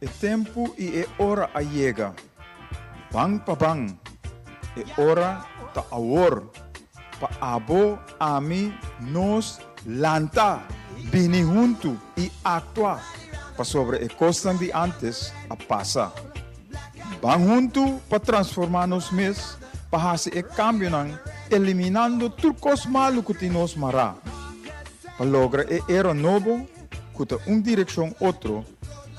E tempu i e ora a yega. Ban pa ban. E ora ta awor. Pa abo, ami, nos, lanta, bini huntu i aktua, pasobra e kosnan di ántes a pasa. Ban huntu pa transformá nos mes, pa hasi e kambionan, eliminando tur kos malu ku tin nos mará, pa logra e era nobo ku ta un direkshon otro,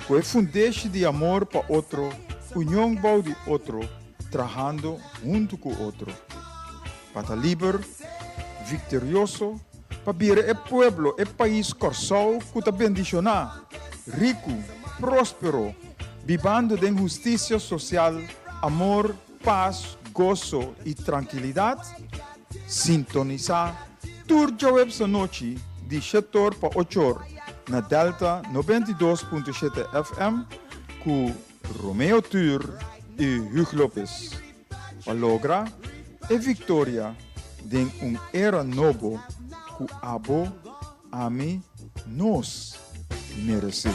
ku e fundeshi di amor pa otro, union bou di otro, trahando huntu ku otro. Pa ta liber, viktorioso, pa bira e pueblo, e pais Kòrsou ku ta bendishoná, riku, próspero, bibando den hustisia sosial, amor, pas, goso i trankilidat, sintonisá tur djaweps anochi di shetor pa ochor na Delta 92.7 FM ku Romeo Tur i Hugh Lopez pa logra e viktoria den un era nobo ku abo, ami, nos meresé.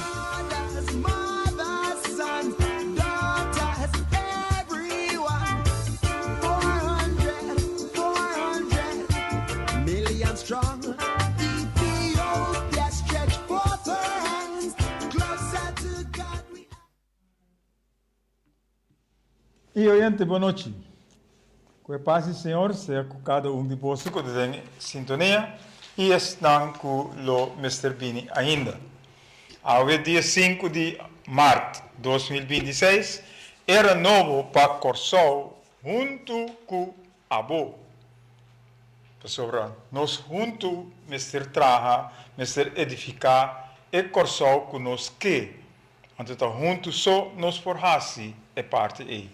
I oyente bon nochi. Ku e pas di Señor sea ku kada un di boso ku ta den sintonia i esnan ku lo mester bini ainda. Awe dia sinku di mart 2026, era nobo pa Kòrsou huntu ku abo. Pasobra nos huntu mester traha, mester edifiká e Kòrsou ku nos ke. Anto ta huntu so nos por hasi e parti ei.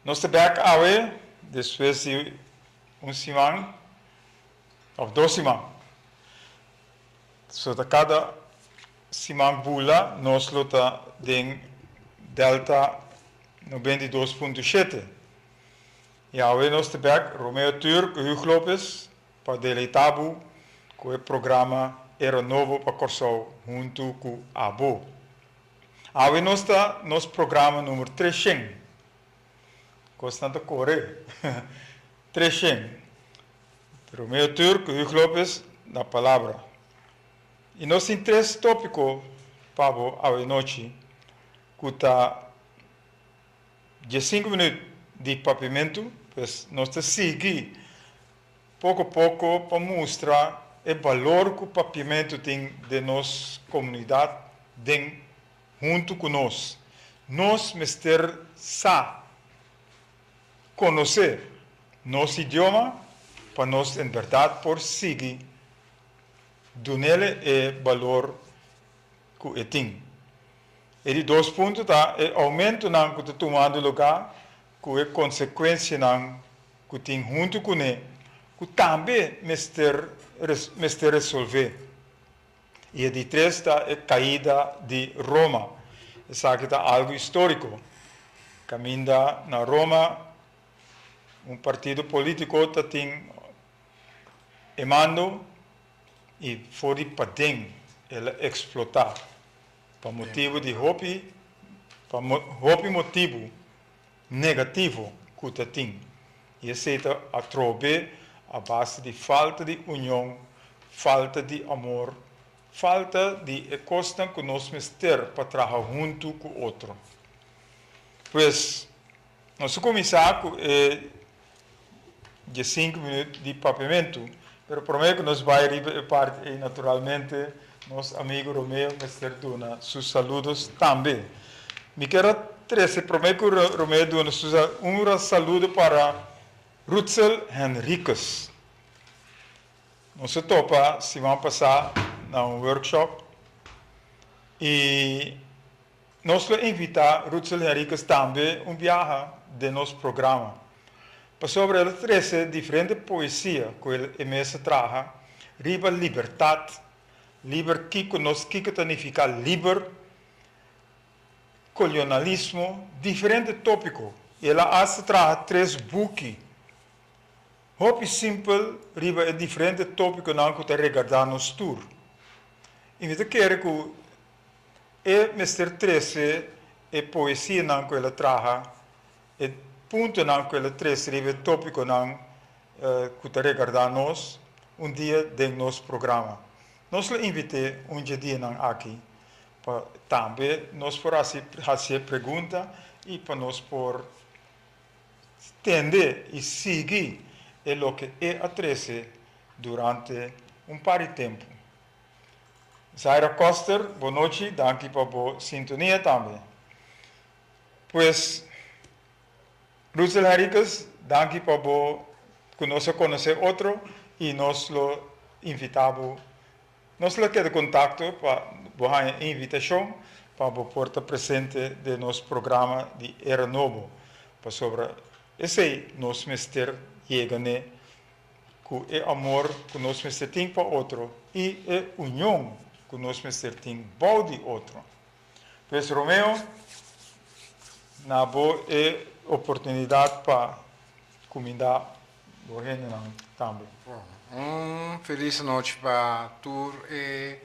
Nos ta bek awe despues di un siman of dos siman. So ta kada siman bula nos lo ta den Delta 92.7. I awe nos ta bek Romeo Tur ku Hugh Lopez pa deleitá bo ku e programa Era Nobo pa Kòrsou huntu ku abo. Awe nos ta nos programa number treshen. Kosnan ta kore. Treshen. Romeo Tur ku Hugh Lopez na palabra. I nos tin tres tópiko pa bo awe nochi ku ta diesinku minüt di papiamentu, pues nos ta sigui poko poko pa mustra e balor ku papiamentu tin den nos komunidat den huntu ku nos. Nos mester sa konosé nos idioma pa nos en bèrdat por sigui dunele e balor ku e tin. E di dos punto ta e oumentonan ku ta tumando lugá ku e konsekuensianan ku tin huntu kuné ku tambe mester mester resolvé. I e di tres ta e kaida di Roma. Esaki ta algu históriko. Kaminda na Roma un partido polítiko ta tin e mando i for di paden el a eksplotá pa motibu di hopi pa hopi motibu negativo ku ta tin i esei ta atrobe a base di falta di union, falta di amor, falta di e kosnan ku nos mester pa traha huntu ku otro. Pues, nos a kuminsá ku e diesinku minüt di papiamentu, pero promé ku nos bai riba e parti ei naturalmente nos amigu Romeo mester duna su saludos tambe. Mi kier a trese promé ku Romeo duna su un saludo para Rutsel Henriquez. Nos a topa siman pasá na un workshop i nos lo invitá Rutsel Henriquez tambe un biaha den nos programa. Pasobra el a trese diferente poesia ku el e mes a traha riba libertat, liber kiko nos kiko ta nifiká liber, kolionalismo, diferente tópiko. I el a asta traha tres buki hopi simpel riba e diferente tópikonan ku ta regardá nos tur. I mi ta kere ku. E mester trese e poesianan ku el a traha, e puntonan ku el a trese riba e tópikonan ku ta regardá nos un dia den nos programa. Nos lo invit'é un dje dianan aki pa tambe nos por hasi hasié pregunta i pa nos por tende i sigui e loke e a trese durante un par di tempu. Zaira Koster, bo nochi, danki pa bo sintonia tambe. Pues, Rutsel Henriquez, danki pa bo ku nos a konosé otro i nos lo invitá bo, nos lo keda kontakto pa bo haña e invitashon pa bo por ta presente den nos programa di Era Nobo, pasobra esei nos mester yega n'e ku e amor ku nos mester tin pa otro i e union ku nos mester tin bou di otro. Pues Romeo, na bo e oportunidat pa kumindá bo hendenan tambe. Bon, un felis anochi pa tur e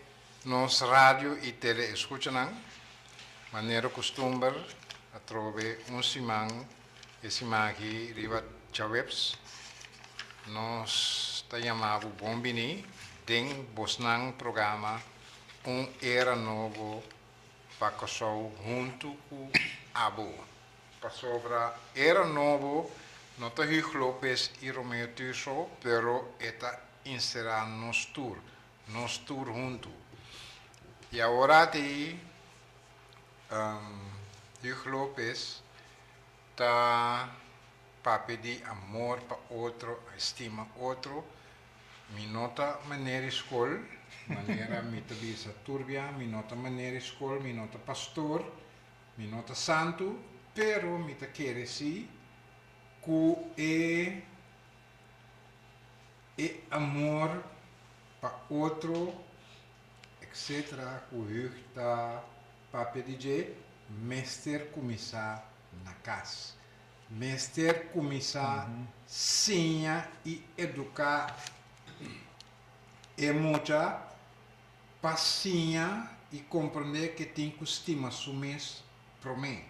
nos radio i tele escuchanan. Manera custumber atrobe un siman E siman aki riba djaweps nos ta yama bo bon bini den bosnan programa Un Era Nobo pa Kòrsou huntu ku abo. Pasobra Era Nobo no ta Hugh Lopez i Romeo Tirso pero e ta inserá nos tur, nos tur huntu. I aworati Hugh Lopez ta papia di amor pa otro, stima otro. Mi no ta meneer di skol, manera mi ta bisa tur bia, mi no ta meneer di skol, mi no ta pastor, mi no ta santu, pero mi ta kere si ku e e amor pa otro etc. Ku Hugh ta papia di dje, mester kuminsá na kas. Mester kuminsá siña i eduká e mucha pa siña i komprendé ke tin ku stima su mes promé.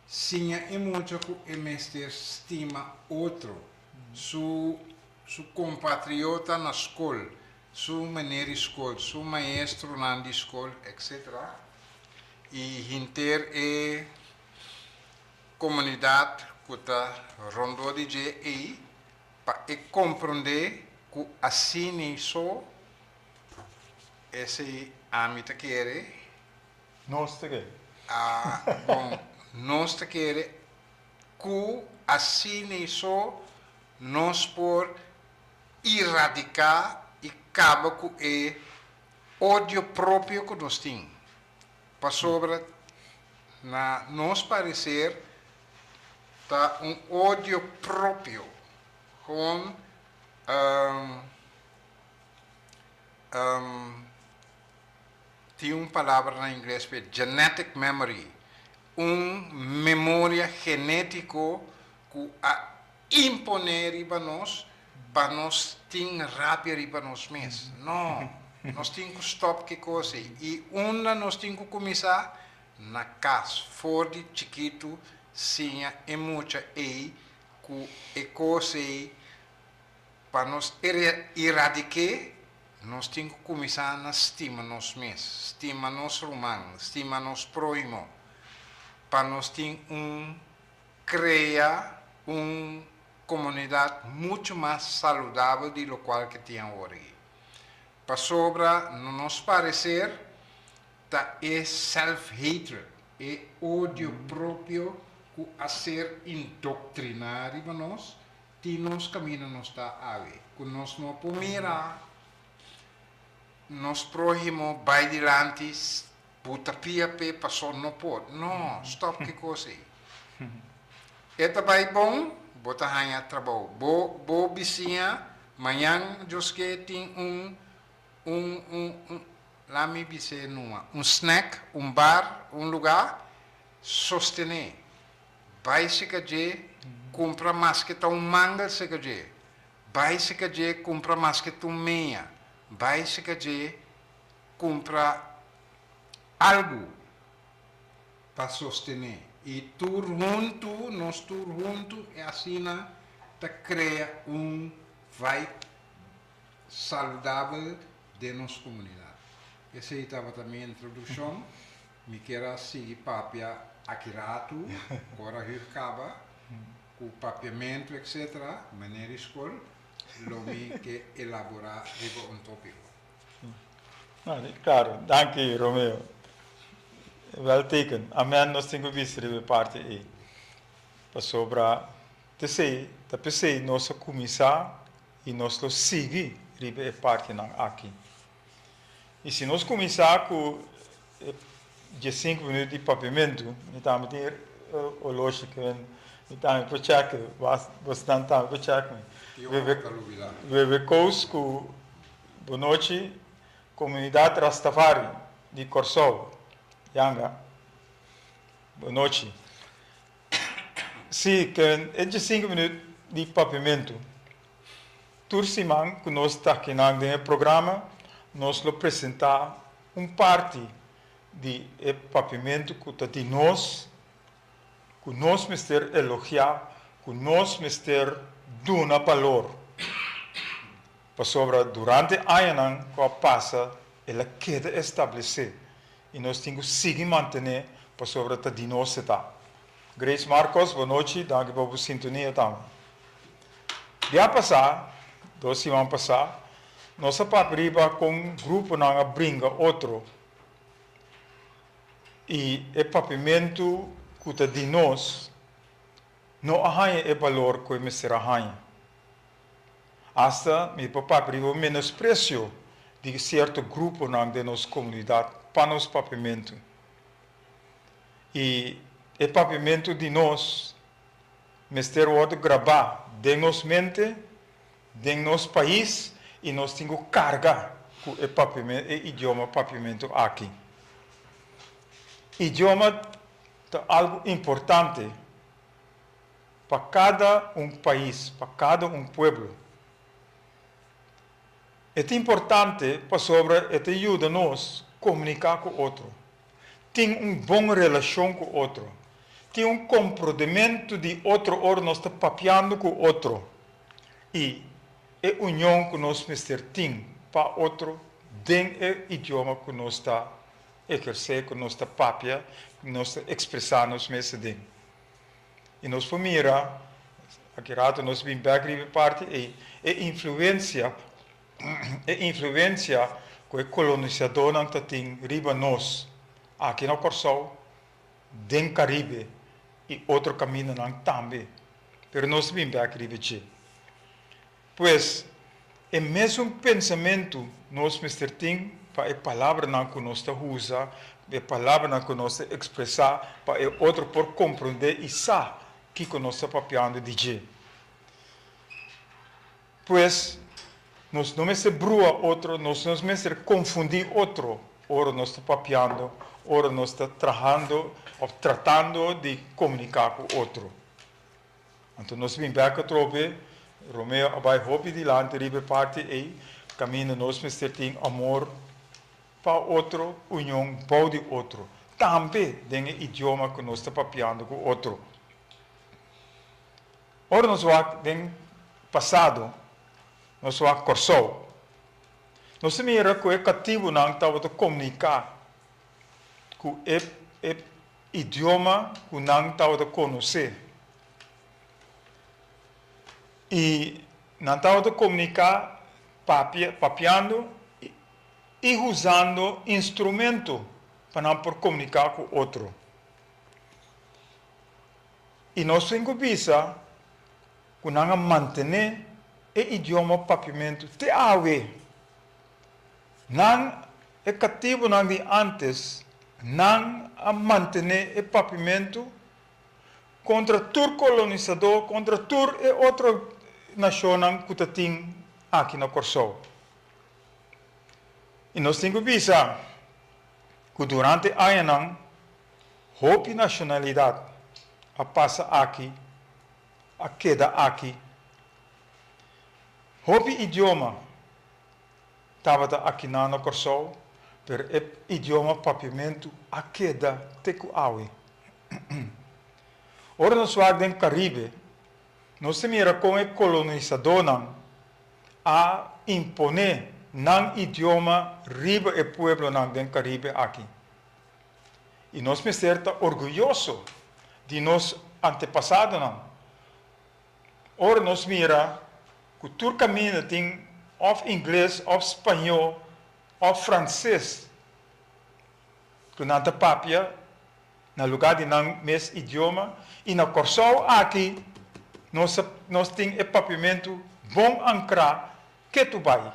Siña e mucha ku e mester stima otro, su su kompatriota na skol, su meneer di skol, su maestronan di skol, etc. I hinter e komunidat ku ta rondó di dje ei pa e komprondé ku asini so esei ami ta kere. Nos ta kere. A bon, nos ta kere ku asini so nos por iradiká i kaba ku e odio propio ku nos tin, pasobra na nos pareser ta un odio propio, gewoon tin un palabra na ingles p'e genetic memory, un memoria genétiko ku a Imponé riba nos pa nos tin rabia riba nos mes. No, nos tin ku stòp ki kos ei. I unda nos tin ku kuminsá? Na kas. For di chikitu siña e mucha ei ku e kos ei pa nos eradik'é, nos tin ku kuminsá na stima nos mes, stima nos ruman, stima nos próhimo, pa nos tin un Crea un comunidad mucho mas saludabel di locual ke tin awor aki. Pasobra no nos parecer ta e self-hatred, e odio propio cu a ser indoctrina riba nos, tin nos caminda nos ta awe. Cu nos no por mira nos prohimo bay dilanti Bu ta pia p'e paso no por. No, stop ki kos ei. E ta bai bon, bo ta haña trabou. Bo bo bisiña mañan djoske tin un un un un laat mi bis'é numa, un snack, un bar, un lugá, sostené. Bai seka dje, kumpra maske ta un mangel seka dje. Bai seka dje, kumpra maske ta un meña. Bai seka dje, Kumpra Algu pa sostené i tur huntu, nos tur huntu e asina ta krea un vibe saludabel den nos komunidat. Esei tabata mi introdukshon. Mi kier a sigui papia aki ratu, ora Hug kaba ku papiamentu etc. Meneer di skol, lo mi ke elaborá riba un tópiko. Klaro, danki Romeo. Well taken. Amen nos tin ku bisa riba e parti ei. Pasobra t'esei, ta p'esei nos a kuminsá i nos lo sigui riba e partinan aki. I si nos kuminsá ku e diesinku minüt di papiamentu, mi tambe tin oloshi ku mi tambe por chèk, bosnan tambe por chèk mi. Bebe kos ku bonochi komunidat Rastafari di Kòrsou. Yanga, bonochi. Si, ku e diesinku minüt di papiamentu. Tur siman ku nos ta kinan den e programa, nos lo presentá un parti di e papiamentu ku ta di nos, ku nos mester elogiá, ku nos mester duna balor. Pasobra durante añanan ku a pasa el a keda establesé i nos tin ku sigui mantené pasobra ta di nos e ta. Grace Marcos, bonochi, danki pa bo sintonia tambe. Dia pasá, dos siman pasá, nos a papia riba kon gruponan a bringa otro i e papiamentu ku ta di nos no a haña e balor ku e mester a haña. Asta mi por papia riba menospresio di sierto gruponan den nos komunidat pa nos papiamentu. I e papiamentu di nos mester wòrdu grabá den nos mente, den nos pais i nos tin ku karga ku e papiamentu, e idioma papiamentu aki. Idioma ta algu importante pa kada un pais, pa kada un pueblo. E ta importante pasobra e ta yuda nos komuniká ku otro. Tin un bon relashon ku otro. Tin un komprondementu di otro ora nos ta papiando ku otro i e union ku nos mester tin pa otro den e idioma ku nos ta ehersé, ku nos ta papia, ku nos ta ekspresá nos mes aden. I nos por mira, aki rato nos bin bèk riba e parti ei, e influensia e influensia ku e kolonisadónan ta tin riba nos aki na Kòrsou, den Karibe i otro kamindanan tambe. Pero nos ta bin bèk riba dje. Pues, e mesun pensamentu nos mester tin pa e palabranan ku nos ta usa, e palabranan ku nos ta ekspresá pa e otro por komprondé i sa kiko nos ta papiando di dje. Pues, nos no mester brua otro, nos no mester konfundí otro ora nos ta papiando, ora nos ta trahando òf tratando di komuniká ku otro. Anto nos bin bèk atrobe, Romeo a bai hopi dilanti riba e parti ei, kaminda nos mester tin amor pa otro, union bou di otro, tambe den e idioma ku nos ta papiando ku otro. Ora nos wak den pasado, nos wak Kòrsou, nos ta mira ku e katibunan tabata komuniká ku e e idioma ku nan tabata konosé. I nan tabata komuniká papia papiando i usando instrumento pa nan por komuniká ku otro. I nos tin ku bisa ku nan a mantené e idioma papiamentu te awe. Nan, e katibunan di ántes, nan a mantené e papiamentu kontra tur kolonisadó, kontra tur e otro nashonnan ku ta tin aki na Kòrsou. I nos tin ku bisa ku durante añanan Hopi nashonalidat a pasa aki, a keda aki. Hopi idioma tabata akinan na Kòrsou. Pero e idioma papiamentu a keda te ku awe. Ora nos wak den Karibe, nos ta mira kon e kolonisadónan a imponé nan idioma riba e pueblonan den Karibe aki. I nos mester ta orguyoso di nos antepasadonan ora nos mira ku tur kaminda tin òf ingles òf spañó òf franses ku nan ta papia na lugá di nan mes idioma i na Kòrsou aki nos nos tin e papiamentu bon ankrá ketu bai.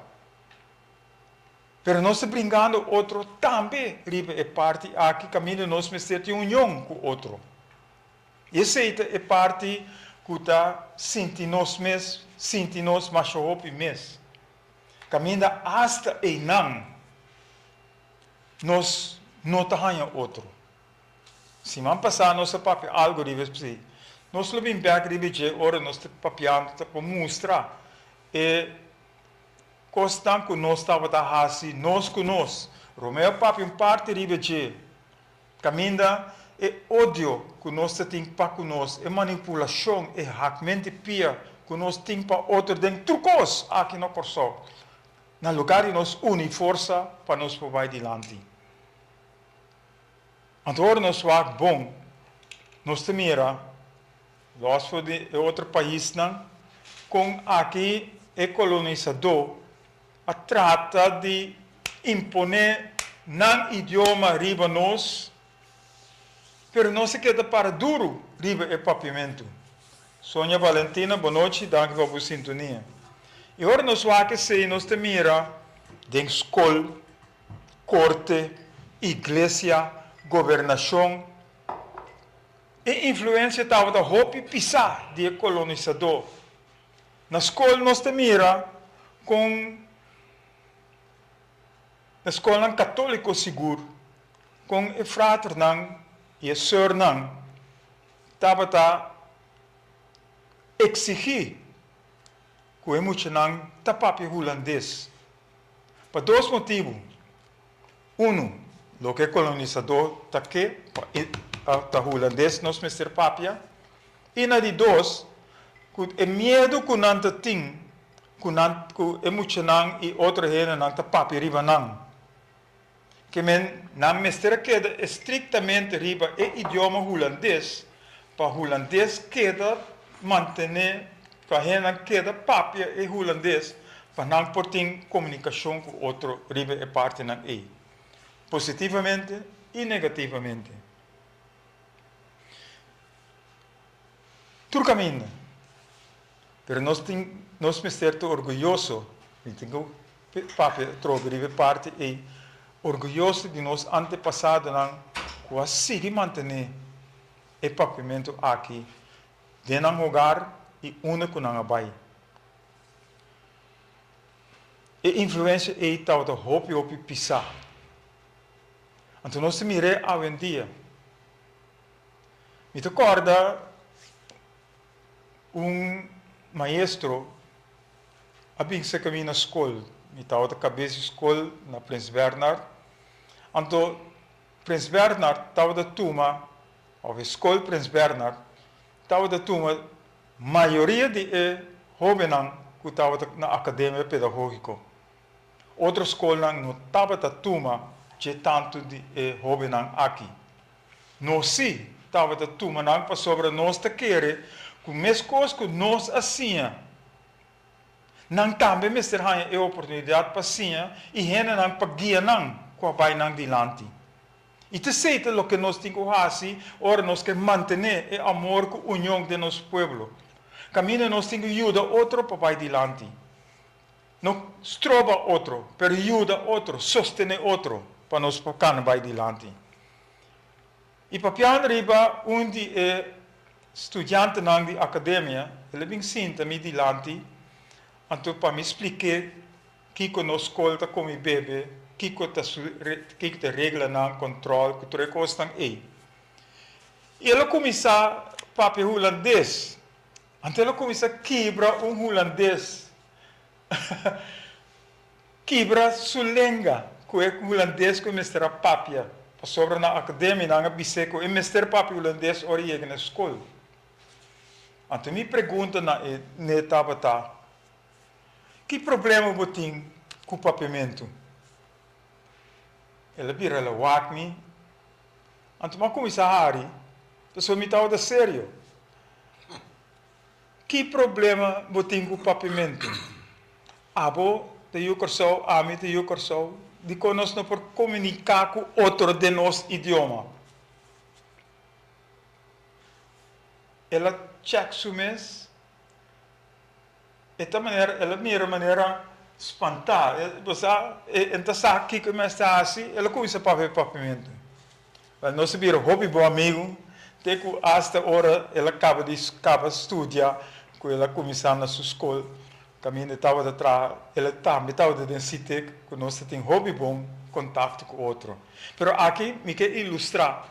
Pero nos ta bringando otro tambe riba e parti aki kaminda nos mester tin union ku otro. I esei ta e parti ku ta sinti nos mes sinti nos masha hopi mes. Kaminda asta einan nos no ta haña otro. Siman pasá nos a papia algu riba esei. Nos lo bin bèk riba dje ora nos ta papiando ta pa mustra e kosnan ku nos tabata hasi nos ku nos. Romeo a papia un parti riba dje. Kaminda e odio ku nos ta tin pa ku nos, e manipulashon, e hakment di pia ku nos tin pa otro den tur kos aki na Kòrsou, na lugá di nos uni forsa pa nos por bai dilanti. Anto ora nos wak bon, nos ta mira, lòs for di e otro paisnan, kon aki e kolonisadó a trata di imponé nan idioma riba nos, pero nos a keda para duru riba e papiamentu. Sonia Valentina, bonochi, danki pa bo sintonia. I ora nos wak esei nos ta mira den skol, korte, iglesia, gobernashon, e influensia tabata hopi pisá di e kolonisadó. Na skol nos ta mira kon, na skolnan katóliko sigur, kon e fraternan i e sùrnan tabata eksigí ku e muchanan ta papia hulandes. Pa dos motibu, Unu, loke e kolonisadó ta ke pa ta hulandes nos mester papia. I na di dos, ku e miedu ku nan ta tin ku nan ku e muchanan i otro hendenan ta papia riba nan. Ke men nan mester a keda estriktamente riba e idioma hulandes pa hulandes keda mantené, pa hendenan keda papia e hulandes pa nan por tin komunikashon ku otro riba e partinan ei, positivamente i negativamente. Tur kaminda. Pero nos tin, nos mester ta orguyoso, mi tin ku papia atrobe riba e parti ei, orguyoso di nos antepasadonan ku a sigui mantené e papiamentu aki den nan hogar i unda ku nan a bai. E influensia ei tabata hopi hopi pisá. Anto nos ta mir'é awendia. Mi ta kòrda un maestro a bin serka mi na skol. Mi tabata kabes di skol na Prins Bernhard. Anto Prins Bernhard tabata tuma, òf e skol Prins Bernhard tabata tuma mayoria di e hóbennan ku tabata na Akademia Pedagógiko. Otro skolnan no tabata tuma dje tantu di e hóbennan aki. Nos sí tabata tuma nan pasobra nos ta kere ku meskos ku nos a siña, nan tambe mester haña e oportunidat pa siña i hendenan pa guia nan ku a bai nan dilanti. I ta esei ta loke nos tin ku hasi ora nos ke mantené e amor ku union den nos pueblo. Kaminda nos tin ku yuda otro pa bai dilanti. No stroba otro, pero yuda otro, sostené otro pa nos por kana bai dilanti. I papiando riba un di e studiantenan di akademia, el a bin sinta mi dilanti, anto pa mi splik'é kiko nos skol ta komi bebe, kiko ta su kiko ta e reglanan, kòntròl, ku tur e kosnan ei. I el a kuminsá papia hulandes. Anto el a kuminsá kibra un hulandes, kibra su lenga. ku e hulandes ku e mester a papia, pasobra na akademia nan a bis'é ku e mester papia hulandes ora e yega na skol. Anto mi pregunta na e n'e tabata, Ki problema bo tin ku papiamentu? El a bira la wak mi. Anto mi a kuminsá hari, pasobra mi tabata serio. Ki problema bo tin ku papiamentu? Abo ta yu Kòrsou, ami ta yu Kòrsou. Dikon nos no por komuniká ku otro den nos idioma? El a chèk su mes. E ta manera, el a mira manera spantá. Bo sa, e no ta sa kiko e mester hasi, el a kuminsá papia papiamentu. Wel, nos a bira hopi bon amigu, te ku asta ora el a kaba di kaba studia, ku el a kuminsá na su skol kaminda e tabata traha, el a tambe tabata den Sitek, ku nos ta tin hopi bon kontakto ku otro. Pero aki mi ke ilustrá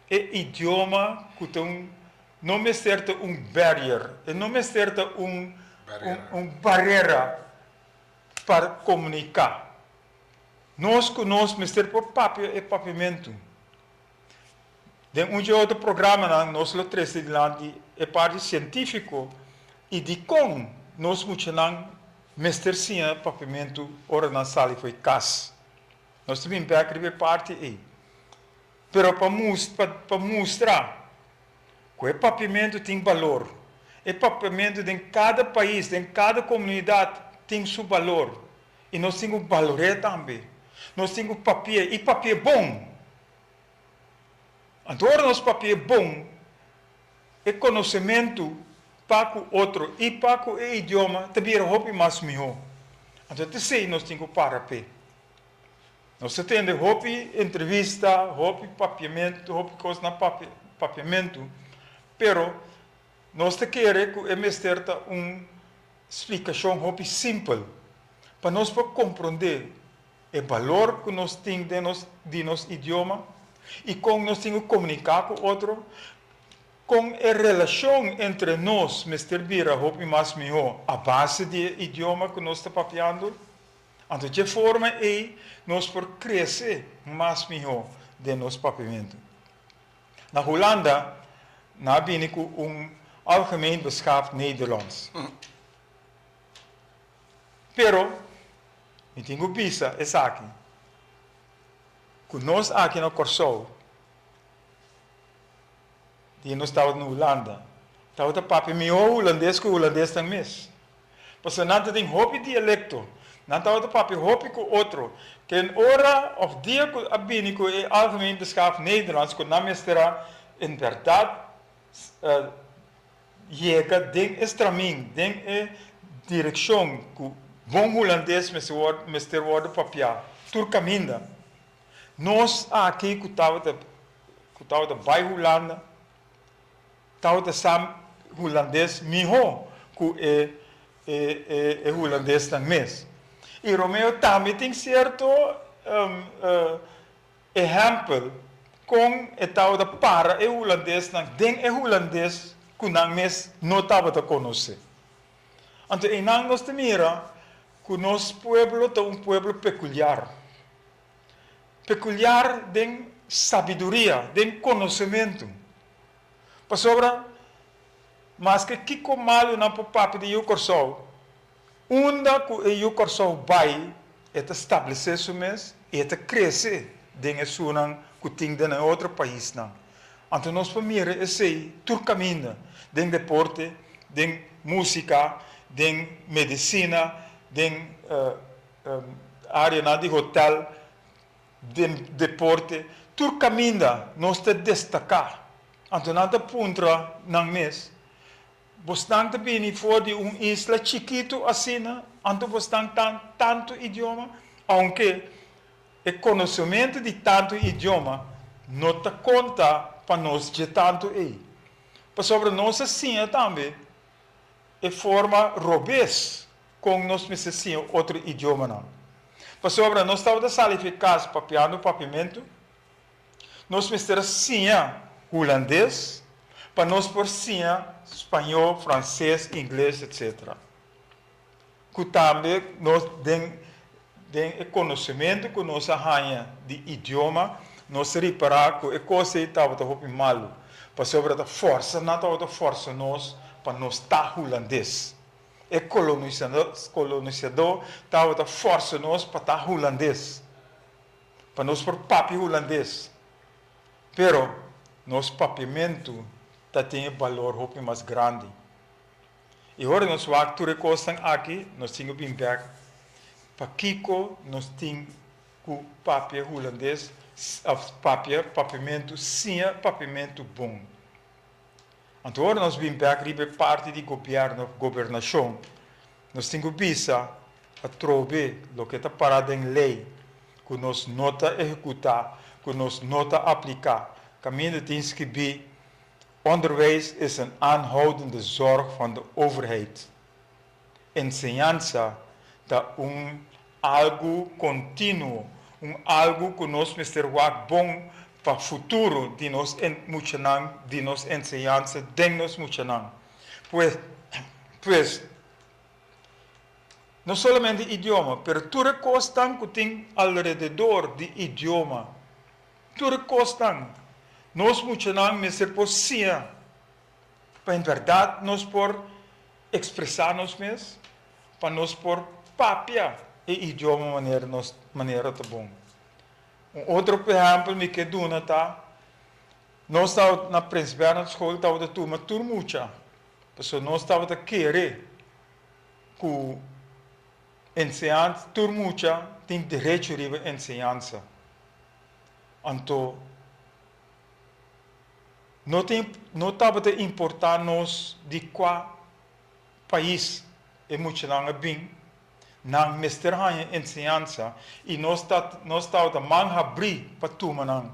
e idioma ku ta un No mester ta un barrier, e no mester ta un un barera pa comunica. Nos cu nos mester por papia e papiamentu. Den un dje otro programanan nos lo trece dilanti e parti cientifico y dicon nos muchanan mester siña papiamentu ora nan sali fo'i cas. Nos ta bin bek riba e parti ey. Pero pa pa mustra ku e papiamentu tin balor. E papiamentu den kada pais, den kada komunidat tin su balor i nos tin ku balor'é tambe. Nos tin ku papi'é i papi'é bon. Anto ora nos papi'é bon, e konosementu pa ku otro i pa ku e idioma ta bira hopi mas mihó. Anto ta esei nos tin ku para p'e. Nos ta tende hopi entrevista, hopi papiamentu, hopi kos na papiamentu, pero nos ta kere ku e mester ta un splikashon hopi simpel pa nos por komprondé e balor ku nos tin den nos di nos idioma i kon nos tin ku komuniká ku otro, kon e relashon entre nos mester bira hopi mas mihó a base di e idioma ku nos ta papiando. Anto dje forma ei nos por krese mas mihó den nos papiamentu. Na Hulanda nan a bini ku un Algemeen Beschaafd Nederlands. Pero mi tin ku bisa esaki, ku nos aki na Kòrsou, di nos tabata na Hulanda, tabata papia mihó hulandes ku e hulandesnan mes. Pasobra nan ta tin hopi dialekto, nan tabata papia hopi ku otro. Ken ora òf dia ku a bini ku e Algemeen Beschaafd Nederlands ku nan mester a en bèrdat yega den e stramin, den e direkshon ku bon hulandes mester wòrdu papiá tur kaminda. Nos aki ku tabata ku tabata bai Hulanda Tabata sa hulandes mihó ku e e hulandesnan mes. I Romeo tambe tin sierto ehèmpel kon e tabata para e hulandesnan den e hulandes ku nan mes no tabata konosé. Anto einan nos ta mira ku nos pueblo ta un pueblo pekuliar. Pekuliar den sabiduria, den konosementu. Pasobra maske kiko malu nan por papia di yu Kòrsou, unda ku e yu Kòrsou bai e ta stablesé su mes i e ta krese den esunnan ku tin den e otro paisnan. Anto nos por mira esei tur kaminda, den deporte, den músika, den medisina, den areanan di hotel, Den deporte, tur kaminda nos ta destaká. Anto nan ta puntra nan mes, Bosnan ta bini for di un isla chikitu asina, anto bosnan ta tantu idioma? Aunke e konosementu di tantu idioma no ta konta pa nos dje tantu ei. Pasobra nos a siña tambe e forma robes kon nos mester siña otro idiomanan. Pasobra nos tabata sali fi kas papiando papiamentu, nos mester a siña hulandes pa nos por siña spañó, franses, ingles, etc. Ku tambe nos den. Den e konosementu ku nos a haña di idioma, nos ripará ku e kos ei tabata hopi malu, pasobra ta fòrsa nan tabata fòrsa nos pa nos ta hulandes. E kolonisadó tabata fòrsa nos pa ta hulandes, pa nos por papia hulandes. Pero nos papiamentu ta tin e balor hopi mas grandi. I ora nos wak tur e kosnan aki, nos tin ku bin bèk pakiko nos tin ku papia hulandes òf papia papiamentu, siña papiamentu bon. Anto ora nos bin bèk riba e parti di gobièrnu òf gobernashon, nos tin ku bisa atrobe loke ta pará den lei ku nos no ta ehekutá, ku nos no ta apliká. Kaminda tin skibí Onderwijs is een aanhoudende zorg van de overheid. Enseñansa ta un algu kontinuo, un algu ku nos mester wak bon pa futuro di nos muchanan, di nos enseñansa den nos muchanan. Pues, pues, no solamente idioma, pero tur e kosnan ku tin alrededor di idioma. Tur e kosnan nos muchanan mester por siña pa en bèrdat nos por ekspresá nos mes, pa nos por papia e idioma manera nos manera ta bon. Un otro ehèmpel mi ke duna ta, nos tabata na Prins Bernhard School tabata tuma tur mucha, pasobra nos tabata kere ku enseñansa, tur mucha tin derecho riba enseñansa. Anto no ta no tabata importá nos di kua pais e muchanan a bin, nan mester haña enseñansa i nos ta nos tabata man habrí pa tuma nan.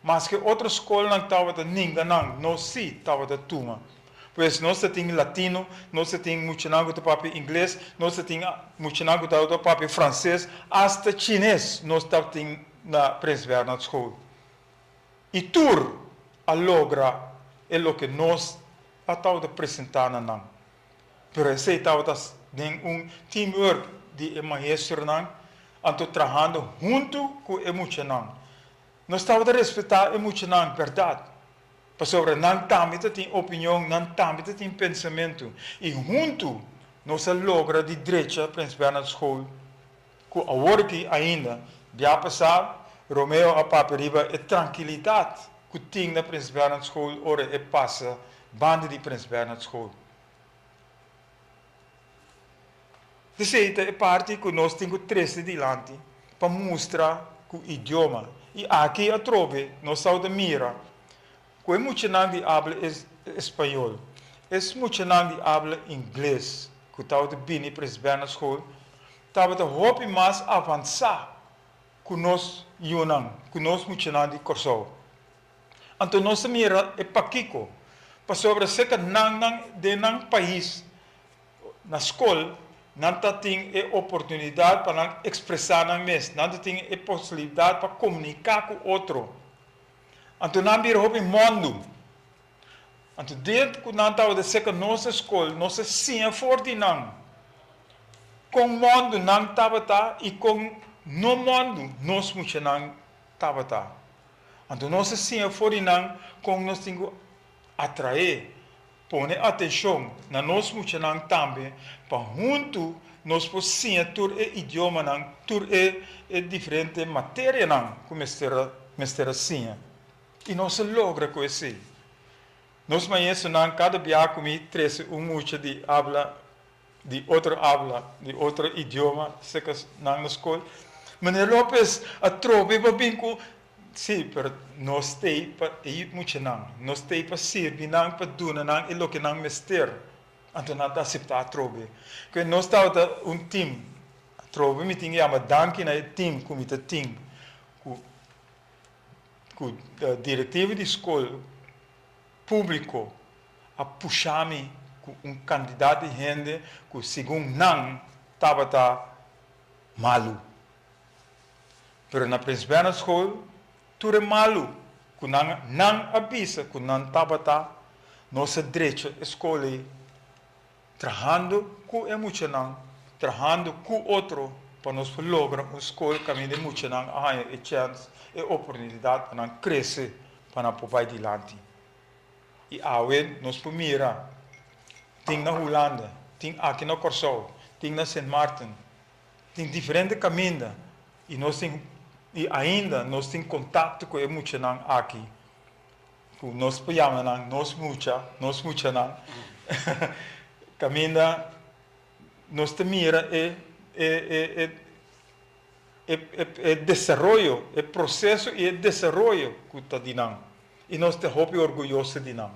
Maske otro skolnan tabata ninga nan, nos sí tabata tuma. Pues nos ta tin latino, nos ta tin muchanan ku ta papia ingles, nos ta tin muchanan ku ta papia franses, asta chines nos ta tin na Prins Bernhard School. I tur a logra e loke nos a tabata presentá na nan. Pero esei tabata den un teamwork di e maestronan, anto trahando huntu ku e muchanan. Nos tabata respetá e muchanan, bèrdat. Pasobra nan tambe ta tin opinion, nan tambe ta tin pensamentu. I huntu nos a logra di drecha Prins Bernhard School, ku awor aki ainda, bia pasá Romeo a papia riba e trankilidat ku tin na Prins Bernhard School ora e pasa banda di Prins Bernhard School. Esei ta e parti ku nos tin ku trese dilanti pa mustra ku idioma. I aki atrobe nos tau ta mira ku e muchanan di abla español, es muchanan di abla ingles ku tabata bini Presbena School tabata hopi mas avansá ku nos yunan, ku nos muchanan di Kòrsou. Anto nos ta mira e pakiko, pasobra seka nan nan den nan pais Na skol, nan ta tin e oportunidat pa nan ekspresá nan mes, nan ta tin e posibilidat pa komuniká ku otro. Anto nan bira hopi mòndu. Anto den ku nan tabata seka nos na skol, nos a siña for di nan kon mòndu nan tabata i kon no mòndu nos muchanan tabata. Anto nos a siña for di nan kon nos tin ku atraé Pone atenshon na nos muchanan tambe pa huntu nos por siña tur e idiomanan, tur e e diferente materianan ku mester a mester a siña. I nos a logra ku esei. Nos maestronan kada bia ku mi trese un mucha di abla di otro abla, di otro idioma serka nan na skol. Meneer Lopez atrobe bo bin ku, sí, pero nos t'ei pa e muchanan, nos t'ei pa sirbi nan, pa duna nan e loke nan mester. Anto nan ta aseptá atrobe. Ke nos tabata un team, atrobe mi tin yama danki na e team ku mi ta tin ku ku direktiva di skol públiko a pusha mi ku un kantidat di hende ku segun nan tabata malu. Pero na Prins Bernhard School tur e malu ku nan nan a bisa ku nan tabata, nos a drecha e skol ei trahando ku e muchanan, trahando ku otro. pa nos por logra un skol kaminda e muchanan a haña e chèns, e oportunidat pa nan krese, pa nan por bai dilanti. I awe nos por mira tin na Hulanda, tin aki na Kòrsou, tin na Sint Maarten, tin diferente kaminda i nos tin i ainda nos tin kontakto ku e muchanan aki ku nos por yama nan nos mucha, nos muchanan, kaminda nos ta mira e e e e e desaroyo, e proseso i e desaroyo ku ta di nan. I nos ta hopi orguyoso di nan.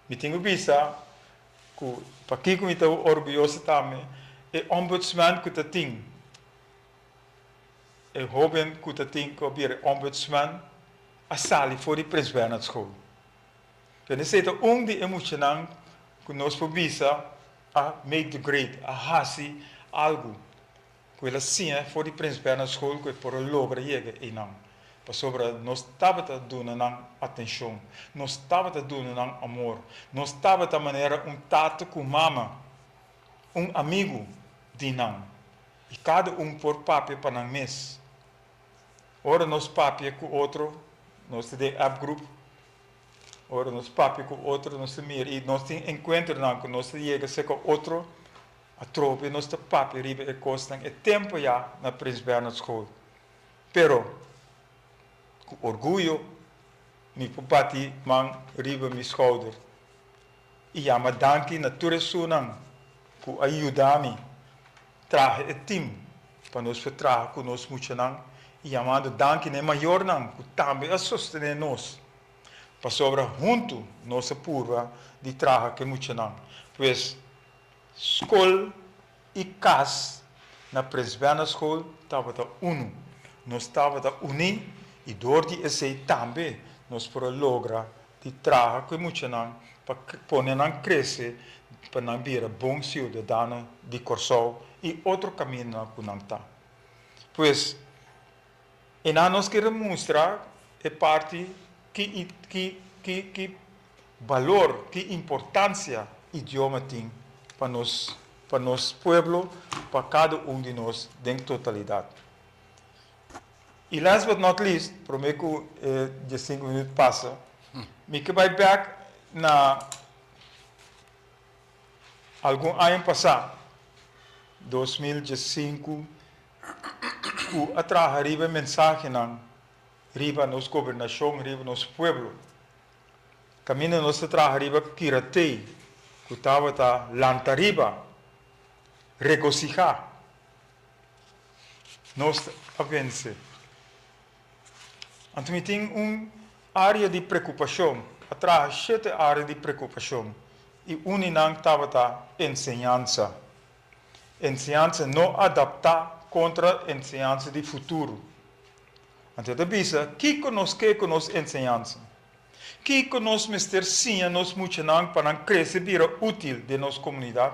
Mi tin ku bisa ku pakiko mi ta orguyoso tambe, e ombudsman ku ta tin, e hoben ku ta tin ku a bira e ombudsman a sali for di Prins Bernhard School. Pero esei ta un di e muchanan ku nos por bisa a make the grade, a hasi algu ku el a siña for di Prins Bernhard School ku e por a logra yega einan. Pasobra nos tabata duna nan atenshon, nos tabata duna nan amor, nos tabata manera un tata ku mama, un amigu di nan. I kada un por papia pa nan mes. Ora nos papia ku otro, nos ta den app group, ora nos papia ku otro nos ta mira i nos tin enkuentronan ku nos ta yega serka otro, atrobe nos ta papia riba e kosnan e tempu ya na Prins Bernhard School. Pero ku orguyo mi por bati man riba mi skouder i yama danki na tur esunnan ku a yuda mi traha e tim pa nos por traha ku nos muchanan i yamando danki na e mayornan ku tambe a sostené nos pasobra huntu nos a purba di traha ku e muchanan. Pues skol i kas na Presbènaschool tabata unu. Nos tabata uní i dor di esei tambe nos por a logra di traha ku e muchanan pa pone nan krese pa nan bira bon siudadano di Kòrsou i otro kamindanan ku nan ta. Pues, einan nos kere mustra e parti ki ki ki ki balor, ki importansia idioma tin pa nos pa nos pueblo, pa kada un di nos den totalidat. I last but not least, promé ku e diesinku minüt pasa, mi ke bai bèk na algun aña pasá, 2015, ku a traha riba e mensahenan riba nos gobernashon, riba nos pueblo. Kaminda nos ta traha riba Kiratei, ku tabata lanta riba, regosihá. Nos a vense. Anto mi tin un área di preokupashon, a traha shete área di preokupashon i un di nan tabata enseñansa. Enseñansa no adaptá kontra enseñansa di futuro. Anto e ta bisa, Kiko nos ke ku nos enseñansa? Kiko nos mester siña nos muchanan pa nan krese bira útil den nos komunidat?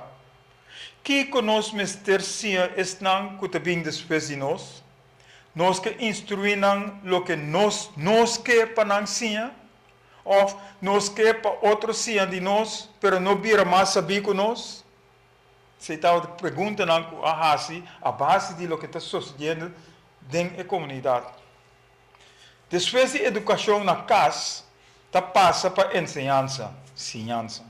Kiko nos mester siña esnan ku ta bin despues di nos? Nos ke instruí nan loke nos nos ke pa nan siña? Òf nos ke pa otro siña di nos pero no bira mas sabí ku nos? Esei tabata preguntanan ku a hasi a base di loke ta sosediendo den e komunidat. Despues di edukashon na kas ta pasa pa enseñansa, siñansa.